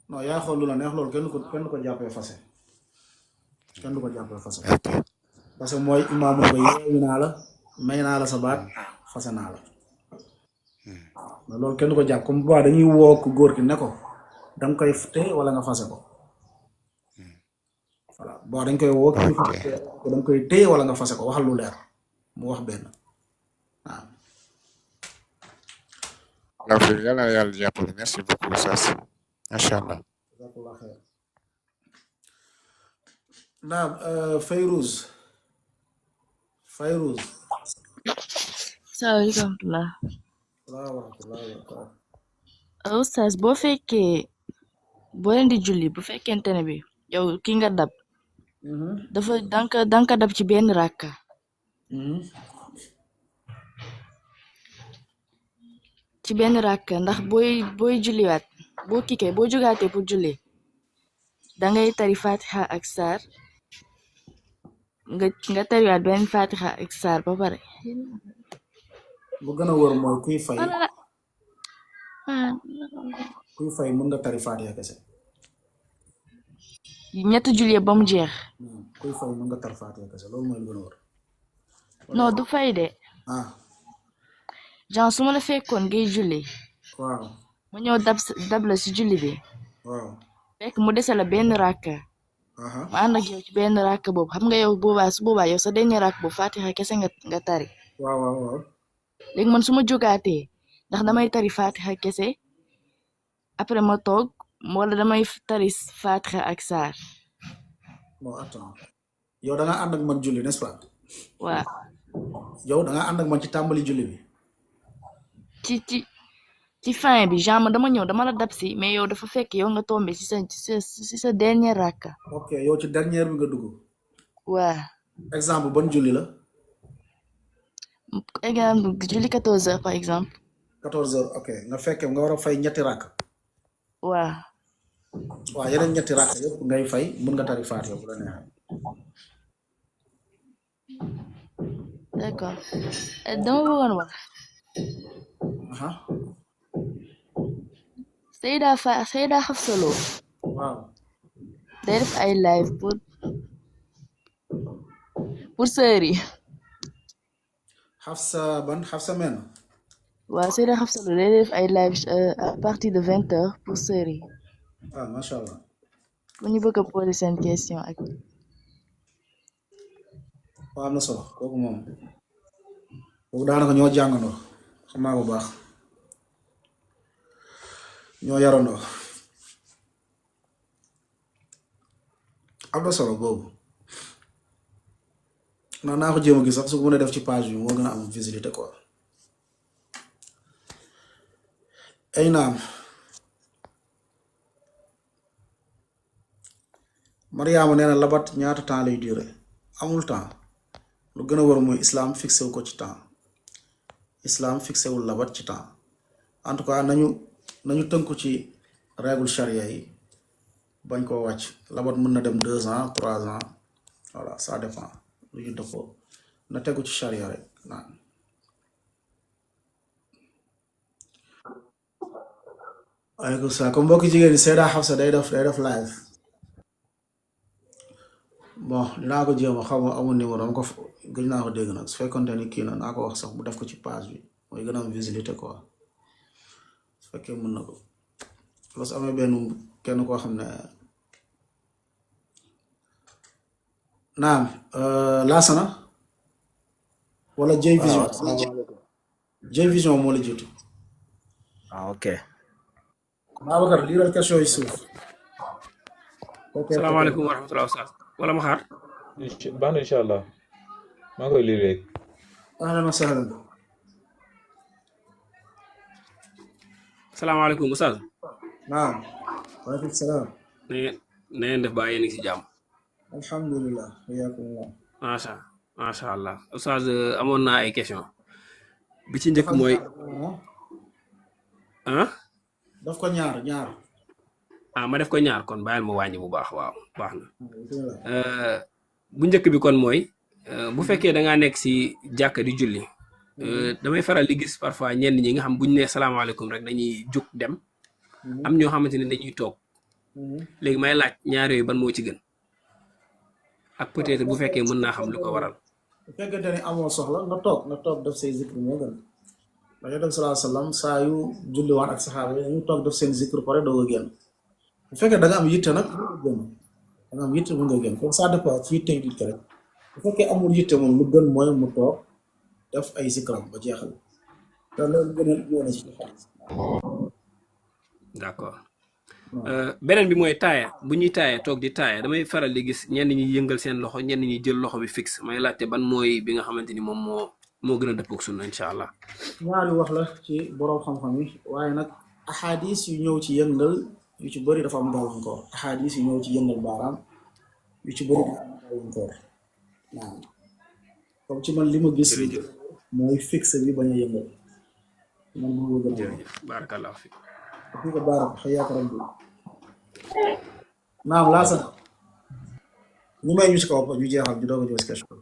non yaay xool lu la neex loolu kenn du ko jàppee fase parce que mooy imaam ko yeewu naa la may naa la sa baat fase naa la mais loolu kenn du ko jàpp comme bu dañuy woo ko góor ki ne ko danga koy téye wala nga fase ko voilà bon dañ koy woo kii danga koy téye wala nga fase ko waxal lu leer mu wax benn waaw. yàlla na yàlla jàppale merci beaucoup Oustaz macha allah. naam Fayrouz. salaamaaleykum. Oustaz boo fekkee boo leen di julli bu fekkente ne bi yow ki nga dab dafa danka dab ci benn rakka ndax booy julliwaat boo kikee boo jógaatee pour julli dangay tari fatiha ak saar nga tariwaat benn fatiha ak saar ba pare bu gën a wër mooy kuy fay mën nga tari fatiha kese ñetti julli ba mu jeex kuy fay mën nga tari fatiha kese loolu mooy lu gën a wër non du fay de genre su ma la fekkoon ngay julli waaw mu ñëw dab la si julli bi waaw fekk mu dese la benn rakka ma ànd ak yow ci benn rakka boobu xam nga yow su boobaa yow sa dernier rakka boobu fatiha kese nga tari waaw léegi man su ma jógaatee ndax damay tari fatiha kese après ma toog wala damay tari fatiha ak saar bon attends yow da nga ànd ak man julli n'est-ce pas waaw yow da nga ànd ak man ci tàmbali julli bi ci fin bi genre dama ñëw dama la dab si mais yow dafa fekk yow nga tombé si sa dernier rakka ok yow ci dernière bi nga dugg waaw exemple ban julli la exemple julli 14 heures par exemple 14 heures ok nga fekke nga war a fay ñetti rakk waaw yeneen ñetti rakk yëpp ngay fay mën nga tari faatiha bu la neexee d'accord dama bëggoon wax Seyda Hafsa Lo waaw day def ay live pour sœur yi Hafsa men waaw Seyda Hafsa Lo day def ay live à partir de 20 heures pour sœur yi macha allah bu ñu bëgg a poser seen question ak waaw am na solo kooku moom kooku daanaka ñoo jàngandoo xam naa bu baax ñoo yarandoo am na solo boobu naa ko jéem a gis sax su ko mën a def ci page bi moo gën a am visibilité quoi ay naam Mariama nee na labat ñaata temps lay duré amul temps lu gën a war mooy islam fixé wu ko ci temps islam fixé wul labat ci temps en tout cas nañu tënku ci règle charia yi bañ koo wàcc labat mën na dem 2 ans 3 ans voilà ça dépend lu ñu dëppoo na tegu ci charia rek naan waaleykum salaam comme mbokki jigéen ñi Seyda Hafsa day def live bon dinaa ko jéem a xaw ma amul numéro am ko gëj naa ko dégg nag su fekkonte ni kii na naa ko wax sax mu def ko ci page bi mooy gën a am visibilité quoi su fekkee mën na ko parce que amee benn kenn koo xam ne naam laasana wala J Vision J Vision moo la jiitu ok Babacar liiral question yi suuf salaamaaleykum wa rahmatulah Oustaz wala ma xaar baax na incha allah maa ngi koy lire rek ahlan wa sahlan salaamaaleykum Oustaz naam waaleykum salaam na ngeen def baa yéen a ngi si jàmm alhamdulilah hayyakumullah macha allah Oustaz amoon naa ay question bi ci njëkk mooy daf ko ñaar ma def ko ñaar kon bàyyil ma wàññi bu baax waaw baax na bu njëkk bi kon mooy bu fekkee da ngaa nekk si jàkka di julli damay faral di gis parfois ñenn ñi nga xam buñ ne salaamaaleykum rek dañuy jóg dem am ñoo xamante ne dañuy toog léegi may laaj ñaar yooyu ban moo ci gën ak peut-être bu fekkee mën naa xam lu ko waral bu fekkente ni amoo soxla nga toog def say zikr moo gën ba Yonent bi sallallahu alayhi wasallam saa yu julli waan ak saxaaba yi dañu toog def seen zikr pare doo ko génn bu fekkee da nga am yitte nag da nga am yitte mën nga génn comme ça dépend ci yitte nit ki rek bu fekkee amul yitte moom lu gën mooy mu toog def ay zikram ba jeexal te loolu gën a yónnee ci xaalis. d'accord beneen bi mooy taaya bu ñuy taaya toog di taaya damay faral di gis ñenn ñi yëngal seen loxo ñenn ñi jël loxo bi fixe may laajte ban mooy bi nga xamante ni moom moo gën a dëppoog sunna incha allah. ñaari wax la ci borom xam-xam yi waaye nag ahadis yu ñëw ci yëngal yu ci bëri dafa am gàllankoor ahadis yu ñëw ci yëngal baaraam yu ci bëri dafa am gàllankoor waaw comme ci man li ma gis mooy fixe bi bañ a yëngal man moo gën a jërëjëf barakallahu fi ko baarak xayaaka rabbi naam laa sax ñu may ñu si kaw ñu jeexal ñu doog a ñëw si question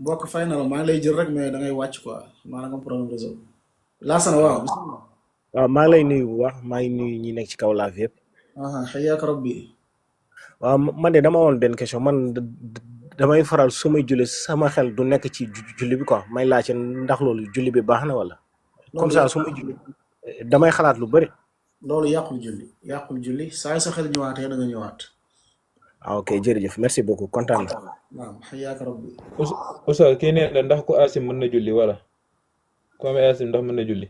bokk fay na la maa ngi lay jël rek mais da ngay wàcc quoi maanaam am problème réseau laasana waaw waaw maa ngi lay nuyu bu baax maa ngi nuyu ñi nekk ci kaw laaf yëpp. xayaaka rabbi waaw man de dama woon benn question man damay faral su may julli sama xel du nekk ci julli bi quoi may laajte ndax loolu julli bi baax na wala. comme ça su may julli damay xalaat lu bëri. loolu yàqul julli saa yu sa xel ñëwaatee da nga ñëwaat. ah ok jërëjëf merci beaucoup kontaan na. naam xayaaka rabbi. Oustaz kii nee na ndax ku asim mën na julli wala ku amee asim ndax mën na julli.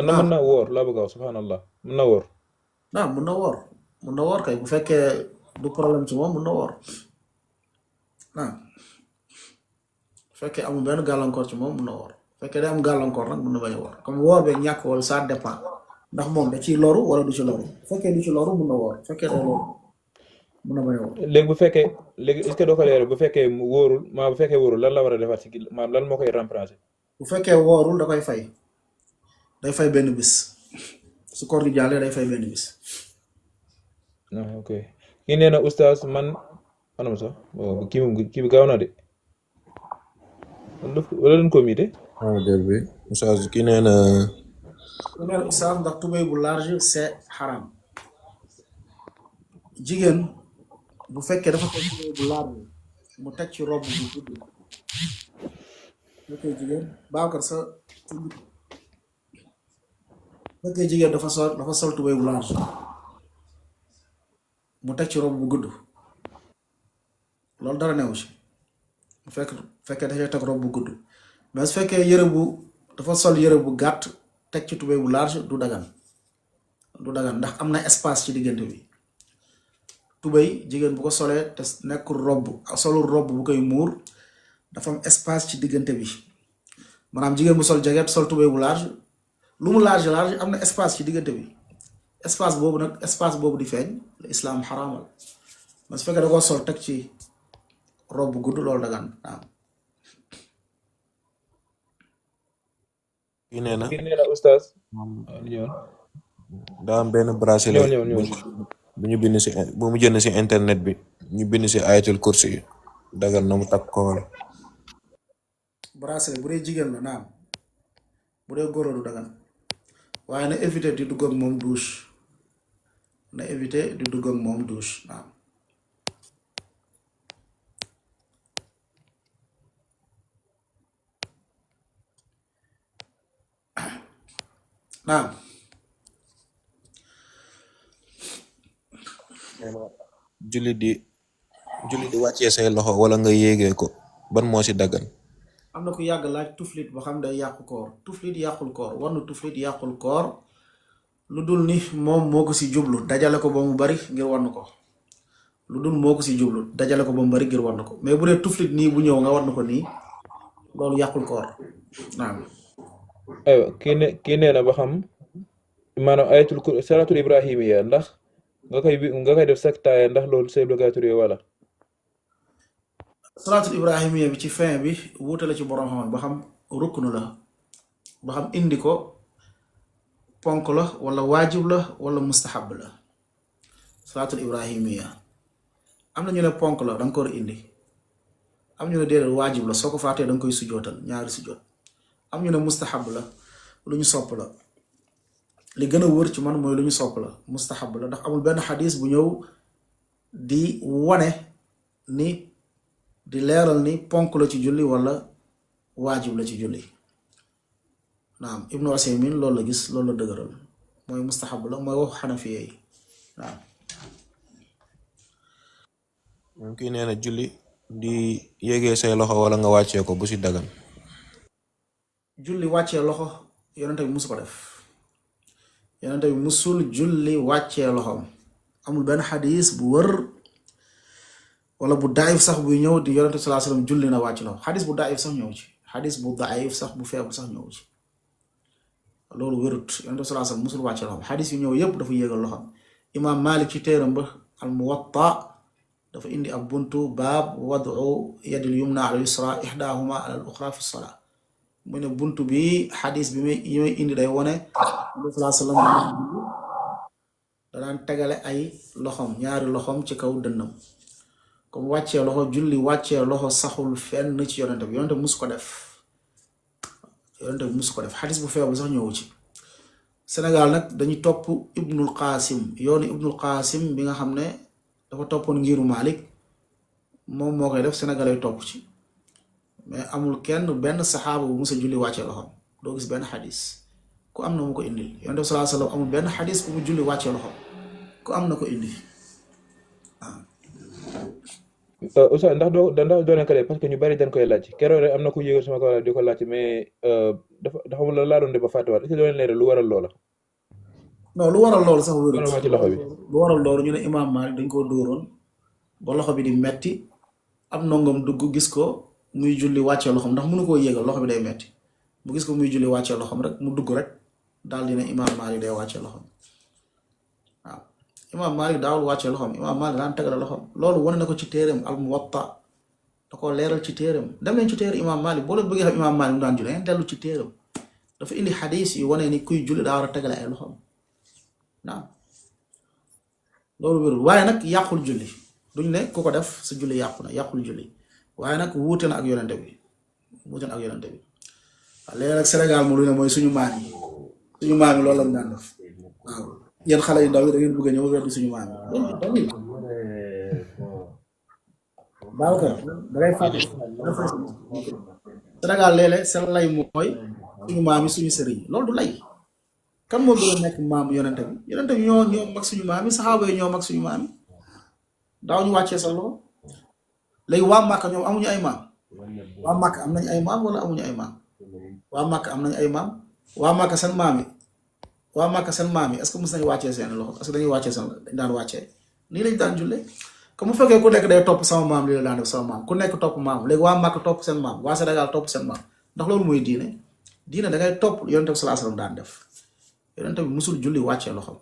na mën na woor laa bëgg a wax subhanallah mën na woor. naam mën na woor kay bu fekkee du problème ci moom mën na woor naam bu fekkee amul benn gàllankoor ci moom mën na woor bu fekkee day am gàllankoor nag mën na bañ a woor comme woor beeg ñàkk wala ça dépend ndax moom da ciy loru wala du ci loru bu fekkee du ci loru mën na woor bu fekkee day loru mën na bañ a woor. léegi bu fekkee léegi est-ce que doo ko leeral bu fekkee wóorul bu fekkee wóorul lan la war a defaat ci maanaam lan moo koy remplacer. bu fekkee woorul da koy fay day fay benn bis su koor gi jàllee day fay benn bis. ok kii nee na oustaz man anam sax kii bi gaaw na de wala dañ ko miite. bi oustaz kii nee na. oustaz ndax tubéy bu large c'est haram jigéen bu fekkee dafa teg tubéy bu large mu teg ci robe bu gudd fekkee jigéen baakar sa fekkee jigéen dafa sol tubéy bu large mu teg ci robe bu gudd loolu dara newu ci bu fekkee dafay teg robe bu gudd mais su fekkee dafa sol yëre bu gàtt teg ci tubéy bu large du dagan ndax am na espace ci diggante bi tubéy jigéen bu ko solee te nekkul solul robe bu koy muur dafa am espace ci diggante bi maanaam jigéen bu sol jaget sol tubéy bu large lu mu large am na espace ci diggante bi espace boobu di feeñ la islam xaraamal mais su fekkee da ko sol teg ci robe bu gudd loolu dagan waaw. kii nee na oustaz. daa am benn bracelet bu ñu bind si bu mu jënd si internet bi ñu bind si ayatul kursi yi dagan na mu takk ko wala. bracelet bu dee jigéen la naam bu dee góor du dagan waaye na éviter di dugg ak moom douche naam. naam. julli di wàccee say loxo wala nga yéegee ko ban moo ci daggan. am na ku yàgg laaj tuflit ba xam day yàqu koor tuflit yàqul koor war na tuflit yàqul koor lu dul ni moom moo ko ci jublu dajale ko ba mu bari ngir war na ko mais bu dee tuflit nii bu ñëw nga war na ko nii loolu yàqul koor naam. aywa kii nee na ba xam maanaam salatul ibrahimiya ndax nga koy def chaque taaya ndax loolu c'est obligatoire wala. salaatul ibrahimiya bi ci fin bi wuute la ci borom xam ba xam ruknu la ba xam indi ko ponk la wala waajib la wala mustahab la salaatul ibrahimiya am na ñu ne ponk la da nga ko war a indi am ñu ne déedéet waajib la soo ko faatee da nga koy sujootal ñaari sujoot am ñu ne mustahab la lu ñu sopp la li gën a wër ci man mooy lu ñu sopp la mustahab la ndax amul benn xadis bu ñëw di wane ni di leeral ni ponk la ci julli wala waajib la ci julli naam Ibnu Usaymin loolu la gis loolu la dëgëral mooy mustahab la mooy waxu xanafiye yi naam moom kii nee na julli di yéegee say loxo wala nga wàccee ko bu si dagan julli wàccee loxo yonente bi musu ko def yonente bi musul julli wàccee loxoom amul benn xadis bu wër wala bu daif sax buy ñëw di yonente sallallahu alayhi wasallam julli na wàcc loxo xadis bu daif sax ñëw ci xadis bu daif sax bu feebu sax ñëw ci loolu wérut yonente sallallahu alayhi wasallam musul wàccee loxoom xadis yu ñëw yépp dafa yéegal loxoom imam Malik ci téeram ba al Muwatta dafa indi ab buntu baab wadu yadil yumna ala yusra ihdahuma ala al uxra fi salaa mu ne buntu bi xadis bi may indi day wone sallallahu alayhi wasallam danaan tegale ay loxom ñaari loxom ci kaw dënnam comme wàccee loxo julli wàccee loxo saxul fenn ci yonente bi musu ko def xadis bu feebu sax ñëwu ci Sénégal nag dañuy topp Ibnul Qasim yoonu Ibnul Qasim bi nga xam ne dafa toppoon ngiru Malik moom moo koy def Sénégalais topp ci mais amul kenn benn saxaaba bu musa julli wàccee loxom doo gis benn xadis ku am na mu ko indil yonent bi sallallahu alayhi wasallam amul benn xadis bu mu julli wàccee loxom ku am na ko indi Oustaz ndax doo leen ko def parce que ñu bari dañ koy laaj keroog rek am na ku yëgal sama kaw di ko laaj mais dafa xamul la laa doon de ba fàttewaat est-ce que doo leen leeral lu waral loola non lu waral loolu sax wérut wàcc loxo bi lu waral loolu ñu ne imam Malik dañ koo dóoroon ba loxo bi di metti am nongam dugg gis ko muy julli wàccee loxom ndax mënu koo yéegal loxo bi day metti mu gis ko muy julli wàccee loxom rek mu dugg rek daal dina imam Malik day wàccee loxom waaw imam Malik daawul wàccee loxom imam Malik daan tegale loxom loolu wane na ko ci téeram al Muwatta da ko leeral ci téeram dem leen ci téere imam Malik boo leen bëggee xam imam Malik mu daan julli ngeen dellu ci téeram dafa indi xadis yi wane ni kuy julli daa war a tegale ay loxom naam loolu wérul waaye nag yàqul julli duñ ne ku ko def sa julli yàqu na yàqul julli waaye nag wuute na ak yonente bi waaw léegi nag Sénégal mu lu ne mooy suñu maam yi loolu lañ daan def waaw yéen xale yu ndaw yi da ngeen bëgg a ñëw weddi suñu maam yi Babacar da ngay fàtte Sénégal léeg-léeg seen lay mooy suñu maam yi suñu sëriñ loolu du lay kan moo gën a nekk maam yonente bi ñoo mag suñu maam yi saxaaba yi ñoo mag suñu maam yi daaw ñu wàccee sa loxo léegi waa Màkka ñoom amuñu ay maam waa Màkka am nañ ay maam wala amuñu ay maam waa Màkka am nañ ay maam waa Màkka seen maam yi est-ce que mos nañu wàccee seen loxo est-ce que dañuy wàccee seen dañ daan wàccee nii lañ daan julle comme bu fekkee ku nekk day topp sama maam li la daan def sama maam ku nekk topp maam léegi waa Màkka topp seen maam waa Sénégal topp seen maam ndax loolu mooy diine da ngay topp yonent bi sallallahu alayhi wasallam daan def yonent bi musul julli wàccee loxo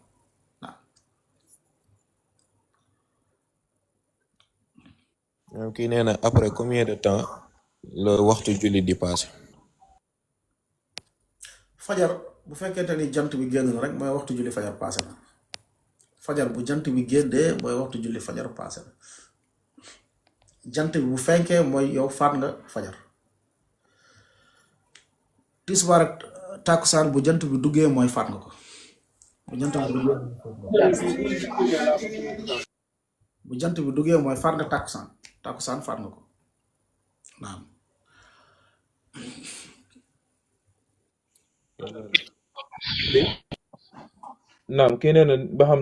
waaw kii nee na après combien de temps la waxtu julli di passé fajar bu fekkente ni jant bi génn na rek mooy waxtu julli fajar passé na fajar bu jant bi génnee mooy waxtu julli fajar passé na jant bi bu fenkee mooy yow faat nga fajar tisbaar ak tàkkusaan bu jant bi duggee mooy faat nga ko bu jant bi duggee mooy faat nga tàkkusaan faat nga ko naam naam kii nee na ba xam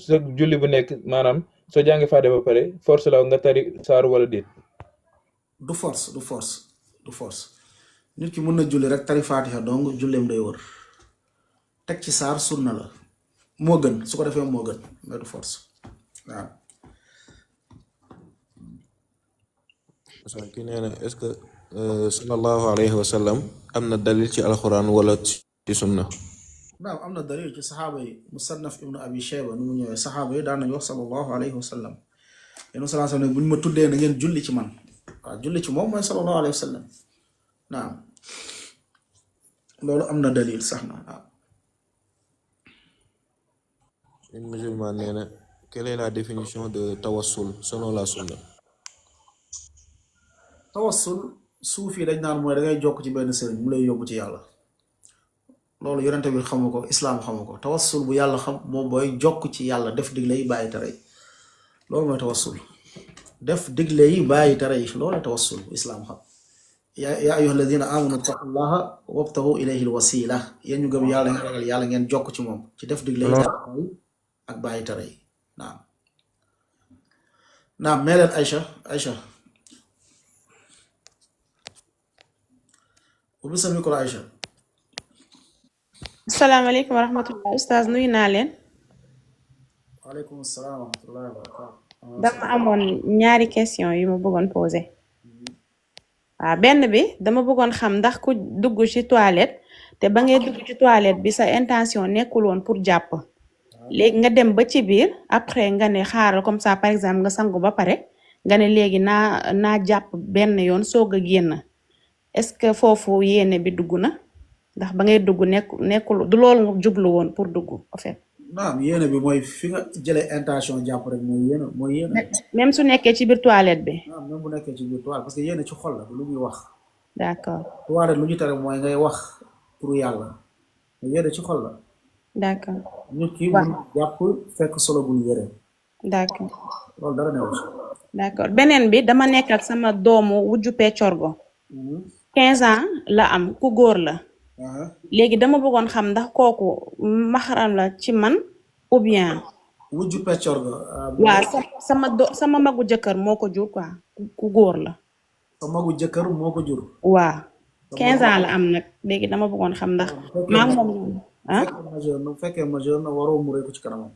sa julli bu nekk maanaam soo jàngi faade ba pare force la nga tari saaru wala déet du force nit ki mën na julli rek tari faatiha dong julleem day wër teg ci saar sunna la moo gën su ko defee moo gën mais du force waaw kii nee na est-ce que sallallahu alayhi wa sallam am na dalil ci alxuraan wala ci sunna naam am na dalil ci saxaaba yi musannaf ibnu abi shayba nu mu ñëwee saxaaba yi daan nañu wax sallallahu alayhi wa sallam yéen sallallahu alayhi wa sallam bu ñu ma tuddee na ngeen julli ci man waaw julli ci moom mooy sallallahu alayhi wa sallam naam loolu am na dalil sax na waaw une musulman nee na quelle est la définition de tawassul selon la sunna tawassul suuf yi dañ naan mooy da ngay jokk ci benn sëriñ mu lay yóbbu ci yàlla loolu yonente bi xamu ko islaam xamu ko tawassul bu yàlla xam moom booy jokk ci yàlla def digle yi bàyyi tere loolu mooy tawassul def digle yi bàyyi tere yi loolu tawassul islam xam yaa ayyuha alladina amanu taqullaha wabtahu ilayhi alwasila yéen ñu gëm yàlla ngeen ragal yàlla ngeen jokk ci moom ci def digle yi ak bàyyi tere yi naam meeleen Aïcha ubbi sa micro Aïcha. asalaamaaleykum wa rahmatulah ustaz nuyu naa leen. waaleykum salaam wa rahmatulah wa barakaatu. dama amoon ñaari question yu ma bëggoon poser. waaw benn bi dama bëggoon xam ndax ku dugg ci toilette te ba ngay dugg ci toilette bi sa intention nekkul woon pour jàpp. léegi nga dem ba ci biir après nga ne xaaral comme ça par exemple nga sangu ba pare nga ne léegi naa jàpp benn yoon soog a génn est-ce que foofu yéene bi dugg na ndax ba ngay dugg nekkul du loolu nga jublu woon pour dugg en fait. naam yéene bi mooy fi nga jëlee intention jàpp rek mooy yéene. même su nekkee ci biir toilette bi. naam même bu nekkee ci biir toilette parce que yéene ci xol la lu ñuy wax. d'accord. toilette lu ñu tere mooy ngay wax pour yàlla yéene ci xol la. d'accord. nit ki mun jàpp fekk solo bul yére. d'accord. loolu dara newu ci. d'accord beneen bi dama nekk ak sama doomu wujju peccorgo 15 ans la am ku góor la. léegi dama bëggoon xam ndax kooku maxaram la ci man ou bien. wujju peccorgo. waaw sama magu jëkkër moo ko jur quoi ku góor la. sa magu jëkkër moo ko jur. waaw 15 ans la am nag léegi dama bëggoon xam ndax. maa ngi moom bu fekkee majeur na waroo muree ko ci kanamam.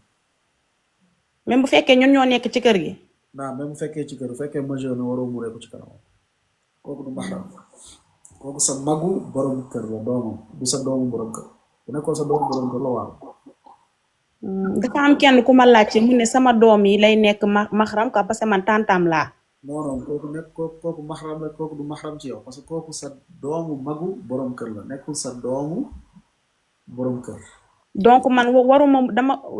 même bu fekkee ñun ñoo nekk ci kër gi. waaw même bu fekkee ci kër bu fekkee majeur na waroo muree ko ci kanamam kooku du maxaram kooku sa magu borom kër la doomam du sa doomu borom kër bu nekkoon sa doomu borom kër la waaw. dafa am kenn ku ma laajte mu ne sama doom yi lay nekk maxaram quoi parce que man tantam laa. non kooku maxaram la kooku du maxaram ci yow parce que kooku sa doomu magu borom kër la nekkul sa doomu borom kër. donc man waruma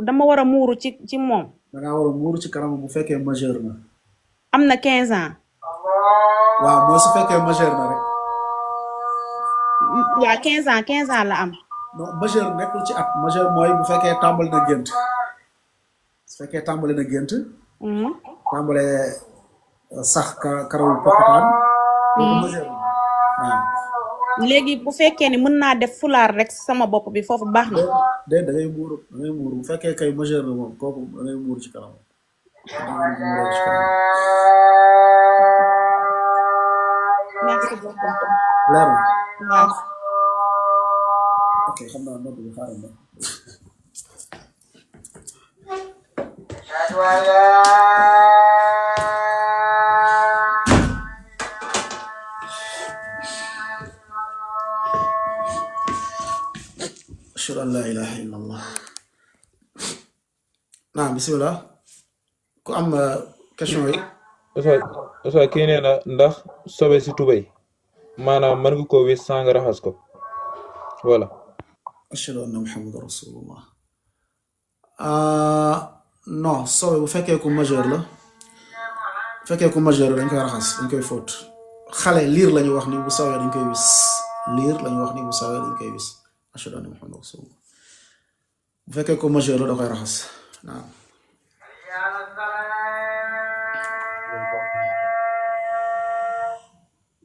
dama war a muuru ci moom. dangaa war a muuru ci kanam bu fekkee majeur na. am na 15 ans. waaw mooy su fekkee majeur na rek. waaw 15 ans la am. non majeur nekkul ci at majeur mooy bu fekkee tàmbali na gént su fekkee tàmbali na gént. tàmbale sax karawu pokkataan. majeur na waaw. léegi bu fekkee ni mën naa def fulaar rek sama bopp bi foofu baax na. da ngay muuru bu fekkee kay majeur na moom kooku da ngay muuru ci kanam. merci beaucoup. leer na. waaw. ok xam naa nopp bi xaaral ma. ashhadu an laa ilaaha illallah. naam bismillah ku am question yi. Oustaz kii nee na ndax sobe si tubéy maanaam mën nga koo wis saa nga raxas ko voilà. ashhadu anna muhammadan rasulullah. non sobe bu fekkee ku majeur la bu fekkee ku majeur la dañ koy raxas dañ koy fóot xale liir la ñu wax ni bu sawee dañ koy wis liir la ñu wax ni bu sawee dañ koy wis ashhadu anna muhammadan rasulullah. bu fekkee ku majeur la da koy raxas naam.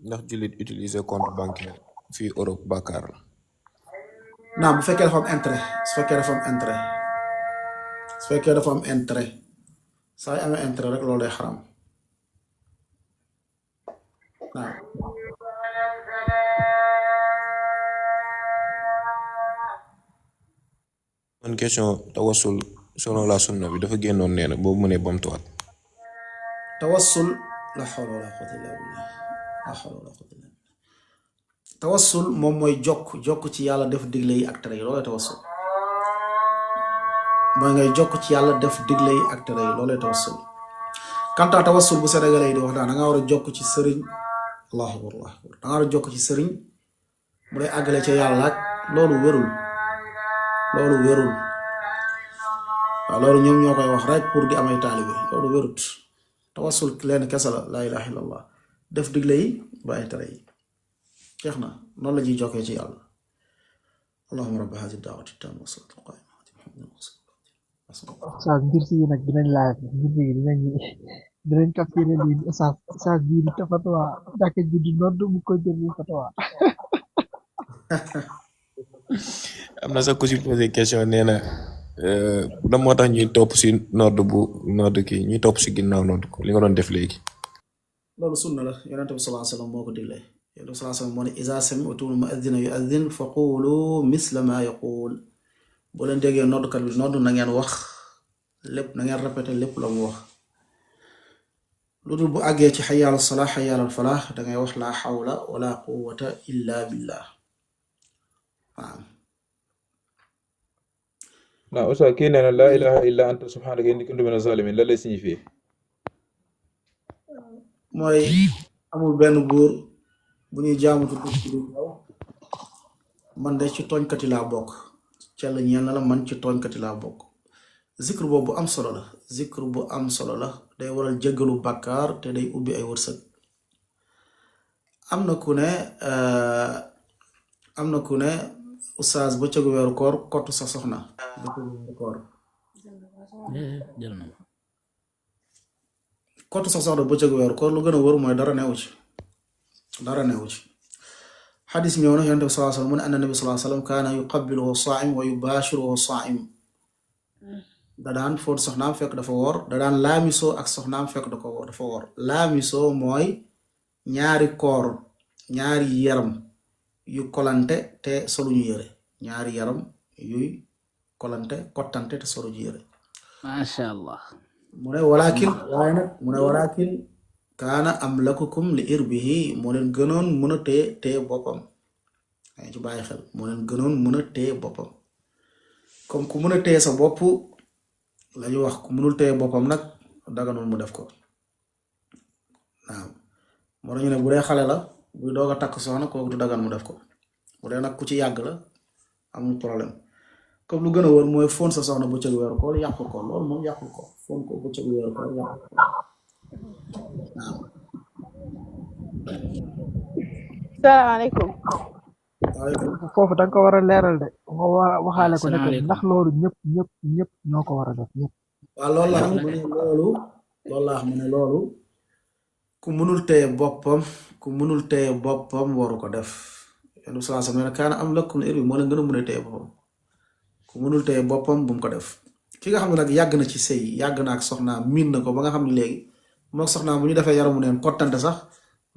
ndax jullit utiliser compte bancaire fii Europe bàkkaar la. naam bu fekkee dafa am intérêt su fekkee dafa am intérêt su fekkee dafa am intérêt saa yu amee intérêt rek loolu day xaram naam. man question tawassul selon la sunna bi dafa génnoon nee na boobu mënee bamtuwaat. tawassul la hawla wala quwwata illa billah la hawla wala quwwata illa billah. tawassul moom mooy jokk ci yàlla def digle yi ak tere yi loolay tawassul mooy ngay jokk ci yàlla def digle yi ak tere yi loolay tawassul. kanta tawassul bu sénégalais yi di wax da nga war a jokk ci sëriñ allahu akbar allahu akbar da nga war a jokk ci sëriñ mu lay àggale ca yàlla ak loolu wérul waaw loolu ñoom ñoo koy wax rek pour di amay taalibe loolu wérut. tawassul leen kese la laa ilaha illallah def digle yi bàyyi tere yi jeex na noonu la ñuy jokkee ci yàlla. allahumma rabba hadi da'wati tamma wa salatu qaima sa mbir si nag dinañ laaj mbir yi dinañ capturé lii Oustaz bii di fatwa jàkka ji di nodd mu koy jël fatwa. am na sax ku si posé question nee na lan moo tax ñuy topp si nodd bu nodd kii ñuy topp si ginnaaw nodd ko li nga doon def léegi. loolu sunna la yonente bi sallallahu alayhi wasallam moo ko digle yonente bi sallallahu alayhi wasallam moo ne iza sami'tum al-mu'adhdhina yu'adhdhin fa qulu misla ma yaqul boo leen déggee noddkat bi nodd na ngeen wax lépp na ngeen répété lépp la mu wax lu dul bu àggee ci hayya ala salah hayya ala falah da ngay wax la hawla wala quwwata illa billah waaw. non Oustaz kii nee na laa ilaha illa anta subhanaka inni kuntu mina zalimin lan lay signifier. mooy amul benn buur bu ñuy jaamu ci yow man de ci tooñkati laa bokk cell ñeel na la man ci tooñkati laa bokk zikr boobu bu am solo la zikr bu am solo la day waral jéggalu bàkkaar te day ubbi ay wërsëg am na ku ne Oustaz ba cëgu weeru koor kottu sa soxna ba cëgu weeru koor kottu sa soxna ba cëgu weeru koor lu gën a wër mooy dara newu ci xadis ñëw na yonent bi sallallahu alayhi wasallam mu ne anna nabi sallallahu alayhi wasallam kaana yuqabbiluhu saa'im wa yubashiruhu saa'im da daan fóot soxnaam fekk dafa woor da daan laamisoo ak soxnaam fekk dafa woor laamisoo mooy ñaari koor ñaari yaram yu kolante te soluñu yére ñaari yaram yuy kolante kottante te soluñu yére masha Allah mu ne walakin waaye nag mu ne walakin kaana amlakukum li irbihi moo leen gënoon mën a téye boppam ay ci bàyyi xel moo leen gënoon mën a téye boppam comme ku mën a téye sa bopp lañu wax ku mënul téye boppam nag daganul mu def ko waaw moo tax ñu ne bu dee xale la buy doog a takk soxna kooku du dagan mu def ko bu dee nag ku ci yàgg la amul problème comme lu gën a wër mooy fóon sa soxna bëccëg weeru koor yàqul ko loolu moom yàqul ko fóon ko bëccëg weeru koor yàqul ko waaw. salaamaaleykum. foofu da nga ko war a leeral de nga waxaale ko ne ndax loolu ñëpp ñoo ko war a def ñëpp. waaw loolu laa xam ne loolu ku mënul téye boppam waru ko def yéen sallallahu alayhi wasallam kaana amlakum li irbihi moo leen gën a mën a téye boppam ku mënul téye boppam bu mu ko def ki nga xam ne nag yàgg na ci sëy yàgg na ak soxnaam miin na ko ba nga xam ne léegi moom soxnaam bu ñu defee yaramu neen kottante sax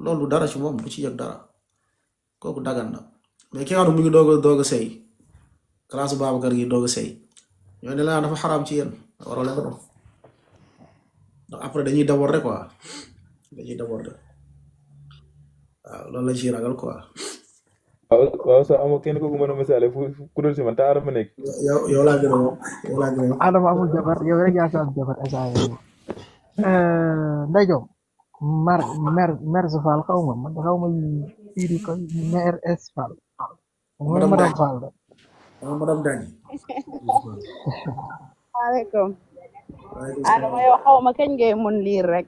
loolu dara ci moom du ci yëg dara kooku dagan na mais ki nga xam ne mu ngi doog a sëy classe Babacar gi doog a sëy ñoo ne la dafa xaraam ci yéen waroo leen ko def ndax après dañuy déborder quoi dañuy déborder waaw loolu la ciy ragal quoi. waaw sax amoo kenn kooku mën a misaale ku dul si man te Adama nekk. yow laa gën a wax Adama amul jabar yow rek yaa fi am jabar Ndeye Diop mer Fall xaw ma man xaw ma firi ko mer es Fall. madame Fall de. madame Dagne. waaleykum. Adama yow xaw ma kañ ngay mun liir rek.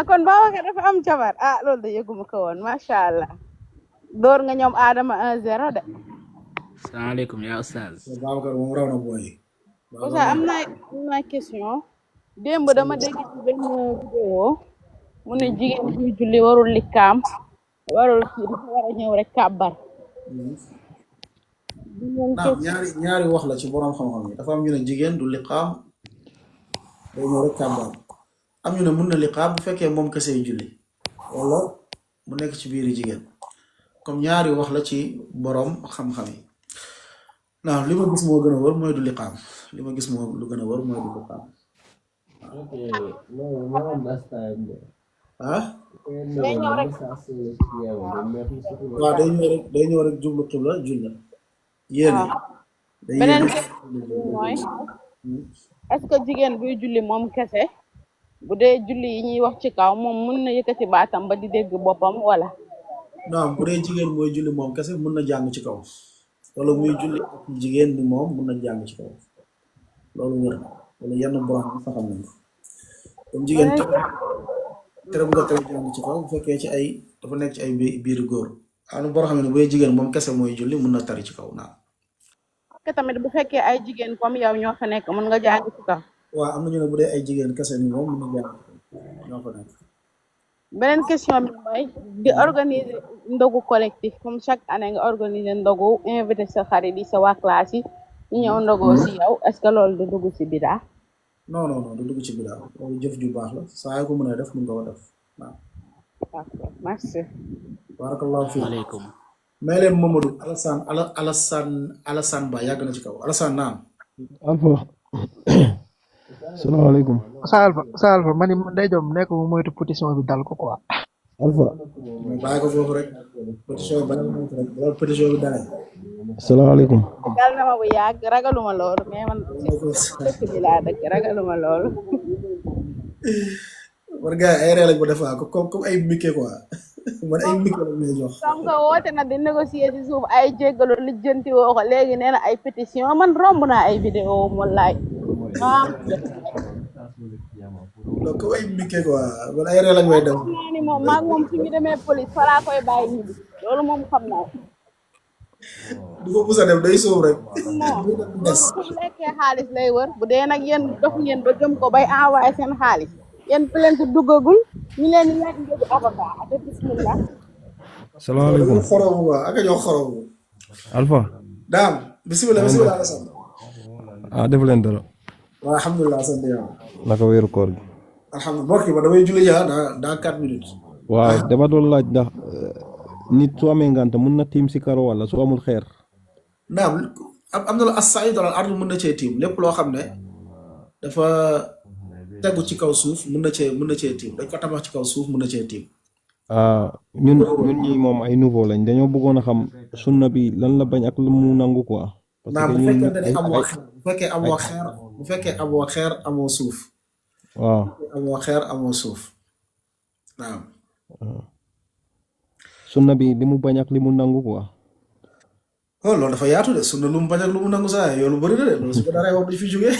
kon Babacar dafa am jabar loolu de yëguma ko woon macha allah door nga ñoom Adama 1-0 de. salaamaaleykum yaa Oustaz. Babacar moom raw na booy. Oustaz am na question démb dama dégg ci benn vidéo mu ne jigéen buy julli warul likkaam warul ci dafa war a ñëw rek kàbbar. ñaari wax la ci borom xam-xam yi dafa am ñu ne jigéen du liqaam day ñëw rek kàbbar am ñu ne mun na liqaam bu fekkee moom kese julli wala mu nekk ci biiri jigéen comme ñaari wax la ci borom xam-xam yi waaw li ma gis moo gën a wër mooy du liqaam li ma gis moo lu gën a wër mooy du liqaam waaw day ñëw rek jublu xibla julli yéene beneen mooy est-ce que jigéen buy julli moom kese bu dee julli yi ñuy wax ci kaw moom mun na yëkkati baatam ba di dégg boppam wala. non bu dee jigéen mooy julli moom kese mun na jàng ci kaw wala muy julli ak jigéen ni moom mun na jàng ci kaw loolu wér na wala yenn borom bi fa xam nañ ko comme jigéen tere bu nga tere jàng ci kaw bu fekkee ci ay dafa nekk ci ay biir góor am na boo xam ne bu dee jigéen moom kese mooy julli mun na tari ci kaw naam. tamit bu fekkee ay jigéen comme yow ñoo fa nekk mun nga jàng ci kaw. waaw am na ñu ne bu dee ay jigéen kese ni moom mën na jàng ñoo fa nekk. beneen question bi mooy di organiser ndogu collectif comme chaque année nga organiser ndogu invité sa xarit yi sa waa classe yi ñu ñëw ndogoo si yow est-ce que loolu du dugg si bidaa. non non non du dugg ci bidaa loolu jëf ju baax la saa yoo ko mën a def mën nga ko def waaw. d'accord merci. barakallahu fiik. waaleykum. may leen Mamadou Alassane Ba yàgg na ci kaw Alassane naam. Alpha. salaamaaleykum. Sa Alpha man day jom nekk mu moytu pétition bi dal ko quoi. Alpha. bàyyi ko foofu rek pétition bi rek pétition bi dalee. salaamaaleykum. dal na ma bu yàgg ragaluma loolu mais man dëkk bi laa dëkk ragaluma loolu. man gars yi ay ree lañ ko defaa comme ay mikke quoi man ay mikke lañ lay jox. comme que woote na di négocier ci suuf ay jéggalu lijjanti woo ko léegi nee na ay pétition man romb naa ay vidéo mu laaj. donc comme ay mikke quoi man ay ree lañ may def. xam naa ni moom maag moom suñu demee police fa laa koy bàyyi ñibbi loolu moom xam naa. du ko musa def day sóob rek. non su lekkee xaalis lay wër bu dee nag yéen dox ngeen ba gëm ko bay envoyé seen xaalis yéen plainte duggagul ñu leen di laaj njëgu avocat ak bismillah. salaamaaleykum. xoromu quoi ak a jox xoromu. Alpha. daam bismillah Alassane. def leen dara. waaw alhamdulilah sant yàlla. naka wéeru koor gi. alhamdulilah mbokk yi ba damay julli ja dans 4 minutes. waaw dama doon laaj ndax nit su amee ngànt mun na tiim si karo wala su amul xeer. naam am na la as-sa'iid alal ard mën na cee tiim lépp loo xam ne dafa tegu ci kaw suuf mën na cee tiim dañ ko tabax ci kaw suuf mën na cee tiim. ñun ñi moom ay nouveau lañ dañoo bëggoon a xam sunna bi lan la bañ ak lu mu nangu quoi. naam bu fekkee amoo xeer amoo suuf. waaw amoo xeer amoo suuf naam. sunna bi li mu bañ ak li mu nangu quoi. oh loolu dafa yaatu de sunna lu mu bañ ak lu mu nangu saa yow lu bëri na de loolu su ko daree wax du fi jógee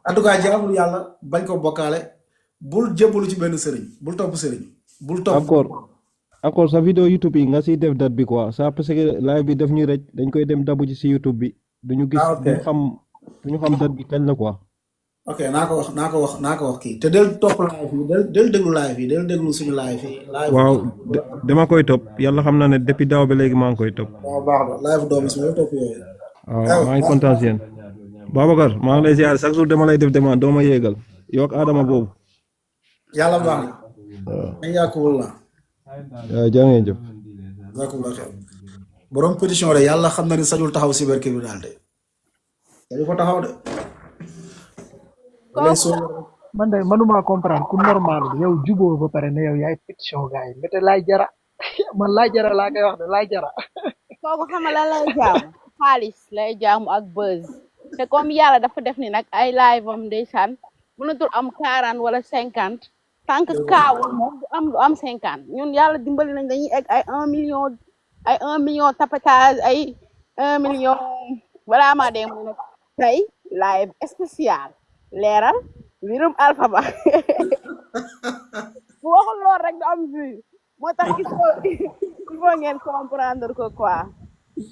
en tout cas jaamul yàlla bañ ko bokkaale bul jébbalu ci benn sëriñ bul topp sëriñ. bul topp encore sa vidéo YouTube yi nga siy def date bi quoi ça parce que live bi def ñuy rëcc dañ koy dem dabu ci si YouTube bi. duñu gis duñu xam date bi kañ la quoi. ok naa ko wax kii te del topp live yi del déglu live yi del déglu suñu live yi. waaw dama koy topp yàlla xam na ne depuis daaw ba léegi maa ngi koy topp. waaw baax na live doomu si ma topp yooyu. waaw maa ngi kontaan si yéen. Babacar maa ngi lay ziar chaque jour dama lay def demande doo ma yéegal yow ak Adama boobu. yàlla baax na. ayyakumullah. waaw jaa ngeen jëf. jazakumullah xeer. borom pétition de yàlla xam na ni sañul taxaw cybercriminalité. dañu ko taxaw de. man de manuma comprendre ku normal yow juboo ba pare ne yow yaay pétition gars yi mbete laay jara man laay jara laa koy wax de laay jara. kooku xam nga lan lay jaamu xaalis lay jaamu ak buzz te comme yàlla dafa def ni nag ay live am ndeysaan mënatul am 40 wala 50 tant que kaawul moom du am 50 ñun yàlla dimbali nañ dañuy egg ay 1 million tapatage ay 1 million balaa maa dee mu ne tey live spécial leeral mbirum Alpha Ba bu waxul lool rek du am vue moo tax il faut ngeen comprendre ko quoi.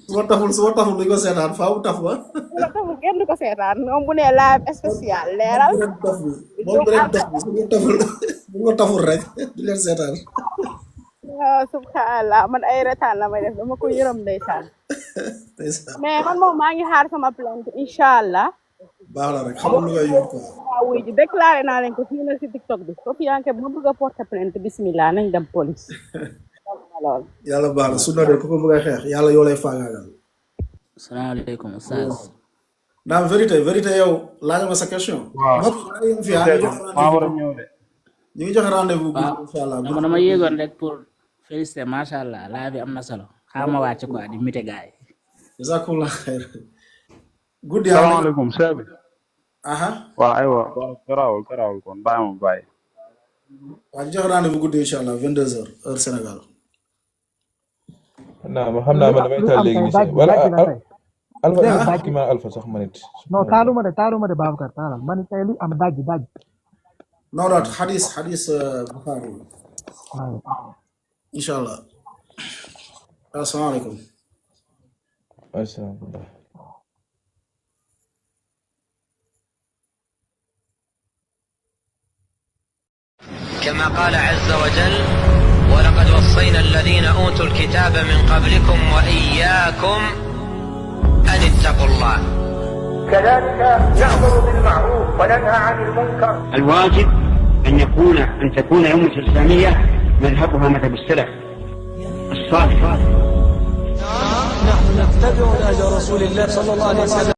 su ma taxul duñ ko seetaan faaw taf ba. su ma taxul kenn du ko seetaan moom bu ne live spécial leeral. moom beneen dof bi su ma taful rek di leen seetaan. waaw subhanallah man ay retaan la may def dama ko yërëm ndeysaan. mais man moom maa ngi xaar sama plainte incha allah. baax na rek xamul lu ngay yóbbu quoi. waaw wuy ji déclaré naa leen ko fii na si TikTok bi Sofianke bu ma bëgg a porter plainte bismillah nañ dem police. yàlla baax na su na de ku ko bëgg a xeex yàlla yoo lay faagaagal. salaamaaleykum Oustaz. naam vérité yow laaj ma sa question. waaw ñu ngi joxe rendez-vous. incha allah dama yéegoon rek pour féliciter macha allah laa bi am na solo xaaral ma wàcc quoi di mite gaay. jazakumullah xayr. guddi salaamaaleykum Cheikh bi. aha waaw aywa garaawul kon bàyyi ma bàyyi. waaw joxe rendez-vous guddi incha allah 22h heure Sénégal. xam naa man damay taal léegi nii wala Alpha kii ma Alpha sax ma nit. non taaluma de Babacar taalal man tey li am daj. non xadis Bukhari incha allah. asalaamaaleykum. asalaamaaleykum. كما قال عز وجل ولقد وصينا الذين أوتوا الكتاب من قبلكم وإياكم أن اتقوا الله. كذلك نأمر بالمعروف وننهى عن المنكر. الواجب أن تكون الأمة الإسلامية مذهبها مذهب السلف الصالح. نحن نتبع نهج رسول الله صلى الله عليه وسلم.